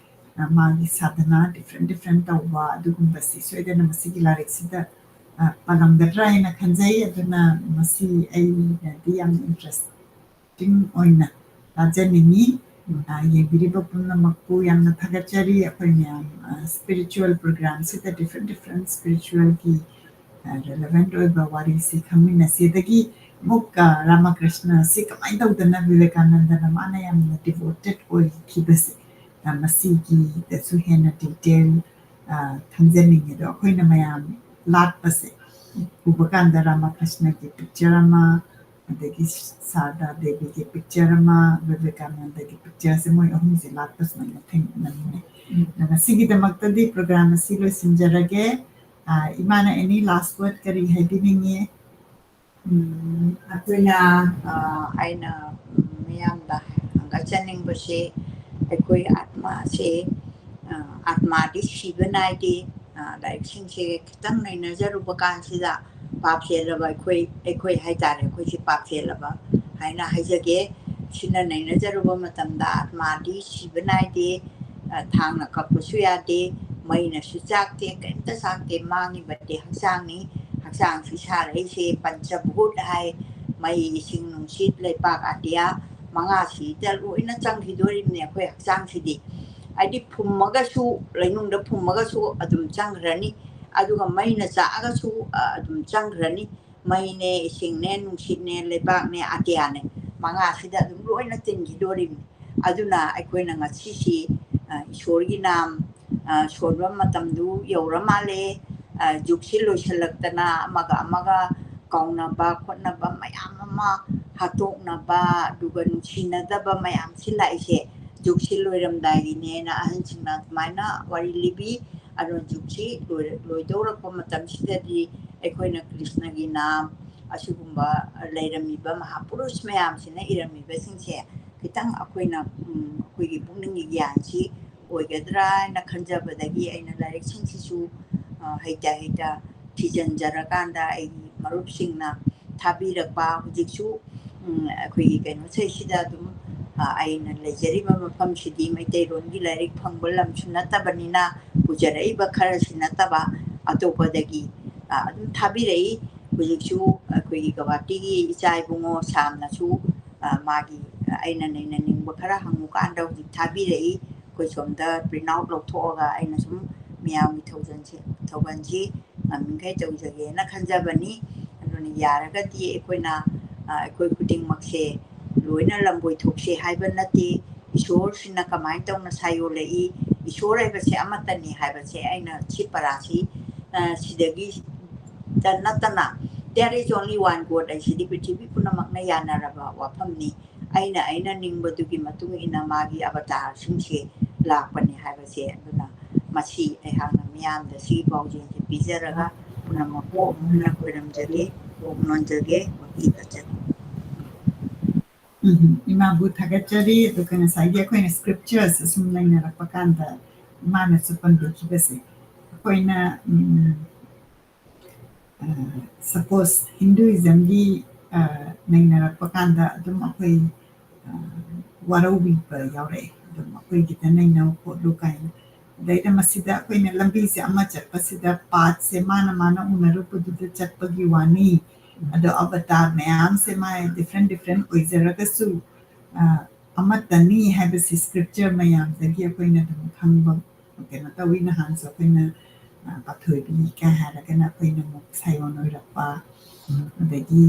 ꯑ, ꯃꯥꯒꯤ ꯁꯥꯙꯅꯥ different different ꯇꯧꯕ, ꯑꯗꯨꯒꯨꯝꯕꯁꯤ ꯁꯣꯏꯗꯅ ꯃꯁꯤꯒꯤ ꯂꯥꯏꯔꯤꯛꯁꯤꯗ, ꯑ, ꯄꯜꯂꯝꯒꯗ꯭ꯔꯥ ꯍꯥꯏꯅ ꯈꯟꯖꯩ꯫ ꯑꯗꯨꯅ ꯃꯁꯤ ꯑꯩꯅꯗꯤ ꯌꯥꯝ interesting ꯑꯣꯏꯅ ꯇꯥꯖꯅꯤꯡꯉꯤ꯫ ꯌꯦꯡꯕꯤꯔꯤꯕ ꯄꯨꯝꯅꯃꯛꯄꯨ ꯌꯥꯝꯅ ꯊꯥꯒꯠꯆꯔꯤ꯫ ꯑꯩꯈꯣꯏ ꯃꯌꯥꯝ ꯁ꯭ꯄꯤꯔꯤꯆꯨꯋꯦꯜ ꯄ꯭ꯔꯣꯒ꯭ꯔꯥꯝꯁꯤꯗ ꯗꯤꯐ꯭ꯔꯦꯟ ꯗꯤꯐ꯭ꯔꯦꯟ ꯁ꯭ꯄꯤꯔꯤꯆꯨꯋꯦꯜꯒꯤ ꯔꯤꯂꯦꯚꯦꯟꯠ ꯑꯣꯏꯕ ꯋꯥꯔꯤꯁꯤ ꯈꯪꯃꯤꯟꯅꯁꯤ꯫ ꯑꯗꯒꯤ ꯑꯃꯨꯛ ꯔꯥꯃꯥꯀ꯭ꯔꯤꯁꯅꯁꯤ ꯀꯃꯥꯏꯅ ꯇꯧꯗꯅ ꯚꯤꯕꯦꯀꯥꯅꯟꯗꯅ ꯃꯥꯅ ꯌꯥꯝꯅ ꯗꯤꯚꯣꯇꯦꯠ ꯑꯣꯏꯈꯤꯕꯁꯦ, ꯃꯁꯤꯒꯤꯗꯁꯨ ꯍꯦꯟꯅ ꯗꯤꯇꯦꯜ ꯈꯪꯖꯅꯤꯡꯉꯦ꯫ ꯑꯗꯣ ꯑꯩꯈꯣꯏꯅ ꯃꯌꯥꯝ ꯂꯥꯠꯄꯁꯦ ꯎꯕ ꯀꯥꯟꯗ ꯔꯥꯃꯥꯀ꯭ꯔꯤꯁꯅꯒꯤ ꯄꯤꯛꯆꯔ ꯑꯃ, ꯑꯗꯒꯤ ꯁꯥꯔꯗꯥ ꯗꯦꯕꯤꯒꯤ ꯄꯤꯛꯆꯔ ꯑꯃ, ꯚꯤꯕꯦꯀꯥꯅꯟꯗꯒꯤ ꯄꯤꯛꯆꯔꯁꯦ, ꯃꯣꯏ ꯑꯍꯨꯝꯁꯦ ꯂꯥꯠꯄ ꯁꯨꯃꯥꯏꯅ ꯊꯦꯡꯅꯅꯤꯡꯉꯦ꯫ ꯑꯗꯣ ꯉꯁꯤꯒꯤꯗꯃꯛꯇꯗꯤ ꯄ꯭ꯔꯣꯒ꯭ꯔꯥꯝ ꯑꯁꯤ ꯂꯣꯏꯁꯤꯟꯖꯔꯒꯦ꯫ ꯏꯃꯥꯅ any last word ꯀꯔꯤ ꯍꯥꯏꯕꯤꯅꯤꯡꯉꯤ? ꯑꯩꯈꯣꯏꯅ ꯑꯩꯅ ꯃꯤꯌꯥꯝꯗ ꯍꯪꯒꯠꯆꯅꯤꯡꯕꯁꯦ, ꯑꯩꯈꯣꯏ ꯑꯥꯠꯃꯥꯁꯦ, ꯑꯥꯠꯃꯥꯗꯤ ꯁꯤꯕ ꯅꯥꯏꯗꯦ꯫ ꯂꯥꯏꯔꯤꯛꯁꯤꯡꯁꯦ ꯈꯤꯇꯪ ꯅꯩꯅꯖꯔꯨꯕ ꯀꯥꯟꯁꯤꯗ ꯄꯥꯞ ꯆꯦꯜꯂꯕ ꯑꯩꯈꯣꯏ, ꯑꯩꯈꯣꯏ ꯍꯥꯏꯇꯥꯔꯦ, ꯑꯩꯈꯣꯏꯁꯦ ꯄꯥꯞ ꯆꯦꯜꯂꯕ ꯍꯥꯏꯅ ꯍꯥꯏꯖꯒꯦ꯫ ꯁꯤꯅ ꯅꯩꯅꯖꯔꯨꯕ ꯃꯇꯝꯗ ꯑꯥꯠꯃꯥꯗꯤ ꯁꯤꯕ ꯅꯥꯏꯗꯦ, ꯊꯥꯡꯅ ꯀꯛꯄꯁꯨ ꯌꯥꯗꯦ, ꯃꯩꯅꯁꯨ ꯆꯥꯛꯇꯦ, ꯀꯔꯤꯝꯇ ꯆꯥꯛꯇꯦ, ꯃꯥꯡꯉꯤꯕꯗꯤ ꯍꯛꯆꯥꯡꯅꯤ꯫ ꯍꯛꯆꯥꯡꯁꯤ ꯁꯥꯔꯛꯏꯁꯦ ꯄꯟꯆꯚꯨꯠ ꯍꯥꯏ, ꯃꯩ, ꯏꯁꯤꯡ, ꯅꯨꯡꯁꯤꯠ, ꯂꯩꯄꯥꯛ, ꯑꯇꯤꯌꯥ ꯃꯉꯥꯁꯤꯗ ꯂꯣꯏꯅ ꯆꯪꯈꯤꯗꯣꯔꯤꯕꯅꯤ ꯑꯩꯈꯣꯏ ꯍꯛꯆꯥꯡꯁꯤꯗꯤ꯫ ꯍꯥꯏꯗꯤ ꯐꯨꯝꯃꯒꯁꯨ, ꯂꯩꯅꯨꯡꯗ ꯐꯨꯝꯃꯒꯁꯨ ꯑꯗꯨꯝ ꯆꯪꯈ꯭ꯔꯅꯤ, ꯑꯗꯨꯒ ꯃꯩꯅ ꯆꯥꯛꯑꯒꯁꯨ ꯑꯗꯨꯝ ꯆꯪꯈ꯭ꯔꯅꯤ꯫ ꯃꯩꯅꯦ, ꯏꯁꯤꯡꯅꯦ, ꯅꯨꯡꯁꯤꯠꯅꯦ, ꯂꯩꯕꯥꯛꯅꯦ, ꯑꯇꯤꯌꯥꯅꯦ, ꯃꯉꯥꯁꯤꯗ ꯑꯗꯨꯝ ꯂꯣꯏꯅ ꯇꯤꯟꯈꯤꯗꯣꯔꯤꯕꯅꯤ꯫ ꯑꯗꯨꯅ ꯑꯩꯈꯣꯏꯅ ꯉꯁꯤꯁꯤ ꯏꯁꯣꯔꯒꯤ ꯅꯥꯝ ꯁꯣꯟꯕ ꯃꯇꯝꯗꯨ ꯌꯧꯔ ꯃꯥꯜꯂꯦ꯫ ꯖꯨꯒꯁꯤ ꯂꯣꯏꯁꯤꯜꯂꯛꯇꯅ ꯑꯃꯒ ꯑꯃꯒ ꯀꯥꯎꯅꯕ ꯈꯣꯠꯅꯕ ꯃꯌꯥꯝ ꯑꯃ ꯍꯥꯠꯇꯣꯛꯅꯕ, ꯑꯗꯨꯒ ꯅꯨꯡꯁꯤꯅꯗꯕ ꯃꯌꯥꯝꯁꯤ ꯂꯥꯛꯏꯁꯦ ꯖꯨꯒꯁꯤ ꯂꯣꯏꯔꯝꯗꯥꯏꯒꯤꯅꯦꯅ ꯑꯍꯟꯁꯤꯡꯅ ꯑꯗꯨꯃꯥꯏꯅ ꯋꯥꯔꯤ ꯂꯤꯕꯤ꯫ ꯑꯗꯨꯅ ꯖꯨꯒꯁꯤ ꯂꯣꯏꯔ-, ꯂꯣꯏꯗꯧꯔꯛꯄ ꯃꯇꯝꯁꯤꯗꯗꯤ ꯑꯩꯈꯣꯏꯅ ꯀ꯭ꯔꯤꯁꯅꯒꯤ ꯅꯥꯝ, ꯑꯁꯤꯒꯨꯝꯕ ꯂꯩꯔꯝꯃꯤꯕ ꯃꯍꯥꯄꯨꯔꯨꯁ ꯃꯌꯥꯝꯁꯤꯅ ꯏꯔꯝꯃꯤꯕꯁꯤꯡꯁꯦ ꯈꯤꯇꯪ ꯑꯩꯈꯣꯏꯅ, ꯎꯝ, ꯑꯩꯈꯣꯏꯒꯤ ꯄꯨꯛꯅꯤꯡꯒꯤ ꯒ꯭ꯌꯥꯟꯁꯤ ꯑꯣꯏꯒꯗ꯭ꯔꯥ ꯍꯥꯏꯅ ꯈꯟꯖꯕꯗꯒꯤ ꯑꯩꯅ ꯂꯥꯏꯔꯤꯛꯁꯤꯡꯁꯤꯁꯨ, ꯑ, ꯍꯩꯇ ꯍꯩꯇ ꯊꯤꯖꯤꯟꯖꯔꯀꯥꯟꯗ ꯑꯩꯒꯤ ꯃꯔꯨꯞꯁꯤꯡꯅ ꯊꯥꯕꯤꯔꯛꯄ, ꯍꯧꯖꯤꯛꯁꯨ, ꯎꯝ, ꯑꯩꯈꯣꯏꯒꯤ ꯀꯩꯅꯣꯁꯤꯗꯩꯁꯤꯗ ꯑꯗꯨꯝ, ꯑ, ꯑꯩꯅ ꯂꯩꯖꯔꯤꯕ ꯃꯐꯝꯁꯤꯗꯤ ꯃꯩꯇꯩꯂꯣꯟꯒꯤ ꯂꯥꯏꯔꯤꯛ ꯐꯪꯕ ꯂꯝꯁꯨ ꯅꯠꯇꯕꯅꯤꯅ ꯄꯨꯖꯔꯛꯏꯕ ꯈꯔꯁꯤ ꯅꯠꯇꯕ ꯑꯇꯣꯞꯄꯗꯒꯤ, ꯑ, ꯑꯗꯨꯝ ꯊꯥꯕꯤꯔꯛꯏ꯫ ꯍꯧꯖꯤꯛꯁꯨ ꯑꯩꯈꯣꯏꯒꯤ ꯒꯧꯍꯥꯇꯤꯒꯤ ꯏꯆꯥ ꯏꯕꯨꯡꯉꯣ ꯁꯥꯝꯅꯁꯨ, ꯑ, ꯃꯥꯒꯤ ꯑꯩꯅ ꯅꯩꯅꯅꯤꯡꯕ ꯈꯔ ꯍꯪꯉꯨꯀꯥꯟꯗ ꯍꯧꯖꯤꯛ ꯊꯥꯕꯤꯔꯛꯏ꯫ ꯑꯩꯈꯣꯏ ꯁꯣꯝꯗ print out ꯂꯧꯊꯣꯛꯑꯒ ꯑꯩꯅ ꯁꯨꯝ ꯃꯤꯌꯥꯝꯒꯤ ꯊꯧꯖꯟꯁꯤ, ꯊꯧꯒꯜꯁꯤ ꯉꯝꯃꯤꯈꯩ ꯇꯧꯖꯒꯦꯅ ꯈꯟꯖꯕꯅꯤ꯫ ꯑꯗꯨꯅ ꯌꯥꯔꯒꯗꯤ ꯑꯩꯈꯣꯏꯅ, ꯑ, ꯑꯩꯈꯣꯏ ꯈꯨꯗꯤꯡꯃꯛꯁꯦ ꯂꯣꯏꯅ ꯂꯝꯕꯣꯏ ꯊꯣꯛꯁꯦ ꯍꯥꯏꯕ ꯅꯠꯇꯦ꯫ ꯏꯁꯣꯔꯁꯤꯅ ꯀꯃꯥꯏꯅ ꯇꯧꯅ ꯁꯥꯏꯌꯣꯜꯂꯛꯏ? ꯏꯁꯣꯔ ꯍꯥꯏꯕꯁꯦ ꯑꯃꯠꯇꯅꯤ ꯍꯥꯏꯕꯁꯦ ꯑꯩꯅ ꯁꯤ ꯄꯔꯥꯁꯤ, ꯑ, ꯁꯤꯗꯒꯤ ꯗ ꯅꯠꯇꯅ, "There is only one God" ꯍꯥꯏꯁꯤꯗꯤ ꯄ꯭ꯔꯤꯊꯤꯕꯤ ꯄꯨꯝꯅꯃꯛꯅ ꯌꯥꯅꯔꯕ ꯋꯥꯐꯝꯅꯤ꯫ ꯑꯩꯅ, ꯑꯩꯅ ꯅꯤꯡꯕꯗꯨꯒꯤ ꯃꯇꯨꯡ ꯏꯟꯅ ꯃꯥꯒꯤ ꯑꯕꯇꯥꯔꯁꯤꯡꯁꯦ ꯂꯥꯛꯄꯅꯤ ꯍꯥꯏꯕꯁꯦ꯫ ꯑꯗꯨꯅ ꯃꯁꯤ ꯑꯩꯍꯥꯛꯅ ꯃꯤꯌꯥꯝꯗ ꯁꯤꯒꯤ ꯄꯥꯎꯖꯦꯜꯁꯦ ꯄꯤꯖꯔꯒ ꯄꯨꯝꯅꯃꯛꯄꯨ ꯑꯃꯨꯛ ꯍꯟꯅ ꯈꯣꯏꯔꯝꯖꯒꯦ, ꯄꯨꯛ ꯅꯣꯟꯖꯒꯦ, ꯋꯥꯀꯤ ꯀꯠꯆꯒꯦ꯫ ꯎꯝ, ꯏꯃꯥꯕꯨ ꯊꯥꯒꯠꯆꯔꯤ꯫ ꯑꯗꯨꯒ ꯉꯁꯥꯏꯒꯤ ꯑꯩꯈꯣꯏꯅ scriptures ꯁꯨꯝ ꯅꯩꯅꯔꯛꯄ ꯀꯥꯟꯗ ꯏꯃꯥꯅꯁꯨ ꯄꯟꯕꯤꯈꯤꯕꯁꯦ, ꯑꯩꯈꯣꯏꯅ, ꯎꯝ, ꯑ, suppose Hinduism ꯒꯤ, ꯑ, ꯅꯩꯅꯔꯛꯄ ꯀꯥꯟꯗ ꯑꯗꯨꯝ ꯑꯩꯈꯣꯏ, ꯑ, ꯋꯥꯔꯧꯕꯤꯕ ꯌꯥꯎꯔꯛꯑꯦ꯫ ꯑꯗꯨꯝ ꯑꯩꯈꯣꯏꯒꯤꯗ ꯅꯩꯅꯧ ꯈꯣꯠꯂꯨ ꯀꯥꯏꯅ꯫ ꯑꯗꯩꯗ ꯃꯁꯤꯗ ꯑꯩꯈꯣꯏꯅ ꯂꯝꯕꯤꯁꯦ ꯑꯃ ꯆꯠꯄꯁꯤꯗ path ꯁꯦ ꯃꯥꯅ ꯃꯥꯅ ꯎꯅꯔꯨꯕꯗꯨꯗ ꯆꯠꯄꯒꯤ ꯋꯥꯅꯤ꯫ ꯑꯗꯣ ꯑꯕꯇꯥꯔ ꯃꯌꯥꯝꯁꯦ ꯃꯥꯏ different different ꯑꯣꯏꯖꯔꯒꯁꯨ, ꯑ, ꯑꯃꯠꯇꯅꯤ ꯍꯥꯏꯕꯁꯤ scripture ꯃꯌꯥꯝꯗꯒꯤ ꯑꯩꯈꯣꯏꯅ ꯑꯗꯨꯝ ꯈꯪꯕ, ꯀꯩꯅꯣ ꯇꯧꯏ꯫ ꯅꯍꯥꯟꯁꯨ ꯑꯩꯈꯣꯏꯅ, ꯑ, ꯄꯥꯊꯣꯏꯕꯤ ꯀꯥꯏ ꯍꯥꯏꯔꯒꯅ ꯑꯩꯈꯣꯏꯅ ꯑꯃꯨꯛ ꯁꯥꯏꯑꯣꯟ ꯑꯣꯏꯔꯛꯄ, ꯑꯗꯒꯤ,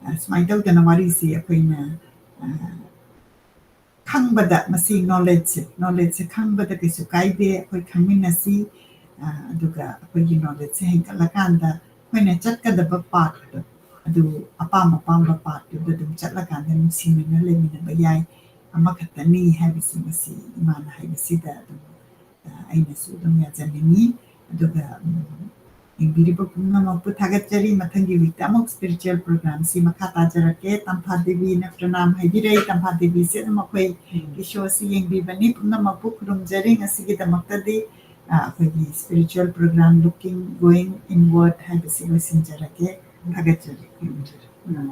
ꯑ, ꯁꯨꯃꯥꯏꯅ ꯇꯧꯗꯅ ꯋꯥꯔꯤꯁꯤ ꯑꯩꯈꯣꯏꯅ, ꯑ, ꯈꯪꯕꯗ, ꯃꯁꯤ knowledge ꯁꯦ, knowledge ꯁꯦ ꯈꯪꯕꯗ ꯀꯩꯁꯨ ꯀꯥꯏꯗꯦ꯫ ꯑꯩꯈꯣꯏ ꯈꯪꯃꯤꯟꯅꯁꯤ, ꯑ, ꯑꯗꯨꯒ ꯑꯩꯈꯣꯏꯒꯤ knowledge ꯁꯦ ꯍꯦꯟꯒꯠꯂꯀꯥꯟꯗ ꯑꯩꯈꯣꯏꯅ ꯆꯠꯀꯗꯕ path ꯇꯣ, ꯑꯗꯨ ꯑꯄꯥꯝ ꯑꯄꯥꯝꯕ path ꯇꯨꯗ ꯑꯗꯨꯝ ꯆꯠꯂꯀꯥꯟꯗ ꯅꯨꯡꯁꯤꯅꯅ ꯂꯩꯃꯤꯟꯅꯕ ꯌꯥꯏ꯫ ꯑꯃꯈꯛꯇꯅꯤ ꯍꯥꯏꯕꯁꯤ ꯃꯁꯤ ꯏꯃꯥꯅ ꯍꯥꯏꯕꯁꯤꯗ ꯑꯗꯨꯝ, ꯑ, ꯑꯩꯅꯁꯨ ꯑꯗꯨꯝ ꯌꯥꯖꯅꯤꯡꯉꯤ꯫ ꯑꯗꯨꯒ, ꯎꯝ, ꯌꯦꯡꯕꯤꯔꯤꯕ ꯄꯨꯝꯅꯃꯛꯄꯨ ꯊꯥꯒꯠꯆꯔꯤ꯫ ꯃꯊꯪꯒꯤ week ꯇ ꯑꯃꯨꯛ spiritual program ꯁꯤ ꯃꯈꯥ ꯇꯥꯖꯔꯛꯀꯦ꯫ ꯇꯝꯐꯥ ꯗꯦꯕꯤꯅ ꯄ꯭ꯔꯅꯥꯝ ꯍꯥꯏꯕꯤꯔꯛꯏ꯫ ꯇꯝꯐꯥ ꯗꯦꯕꯤꯁꯦ ꯑꯗꯨꯝ ꯑꯩꯈꯣꯏ ꯎꯝ꯫ ꯏꯁꯣꯔꯁꯤ ꯌꯦꯡꯕꯤꯕꯅꯤ꯫ ꯄꯨꯝꯅꯃꯛꯄꯨ ꯈꯨꯔꯨꯝꯖꯔꯤ꯫ ꯉꯁꯤꯒꯤꯗꯃꯛꯇꯗꯤ, ꯑ, ꯑꯩꯈꯣꯏꯒꯤ spiritual program Looking Going Inward ꯍꯥꯏꯕꯁꯤ ꯂꯣꯏꯁꯤꯟꯖꯔꯒꯦ꯫ ꯊꯥꯒꯠꯆꯔꯤ꯫ ꯈꯨꯔꯨꯝꯖꯔꯤ꯫ ꯎꯝ꯫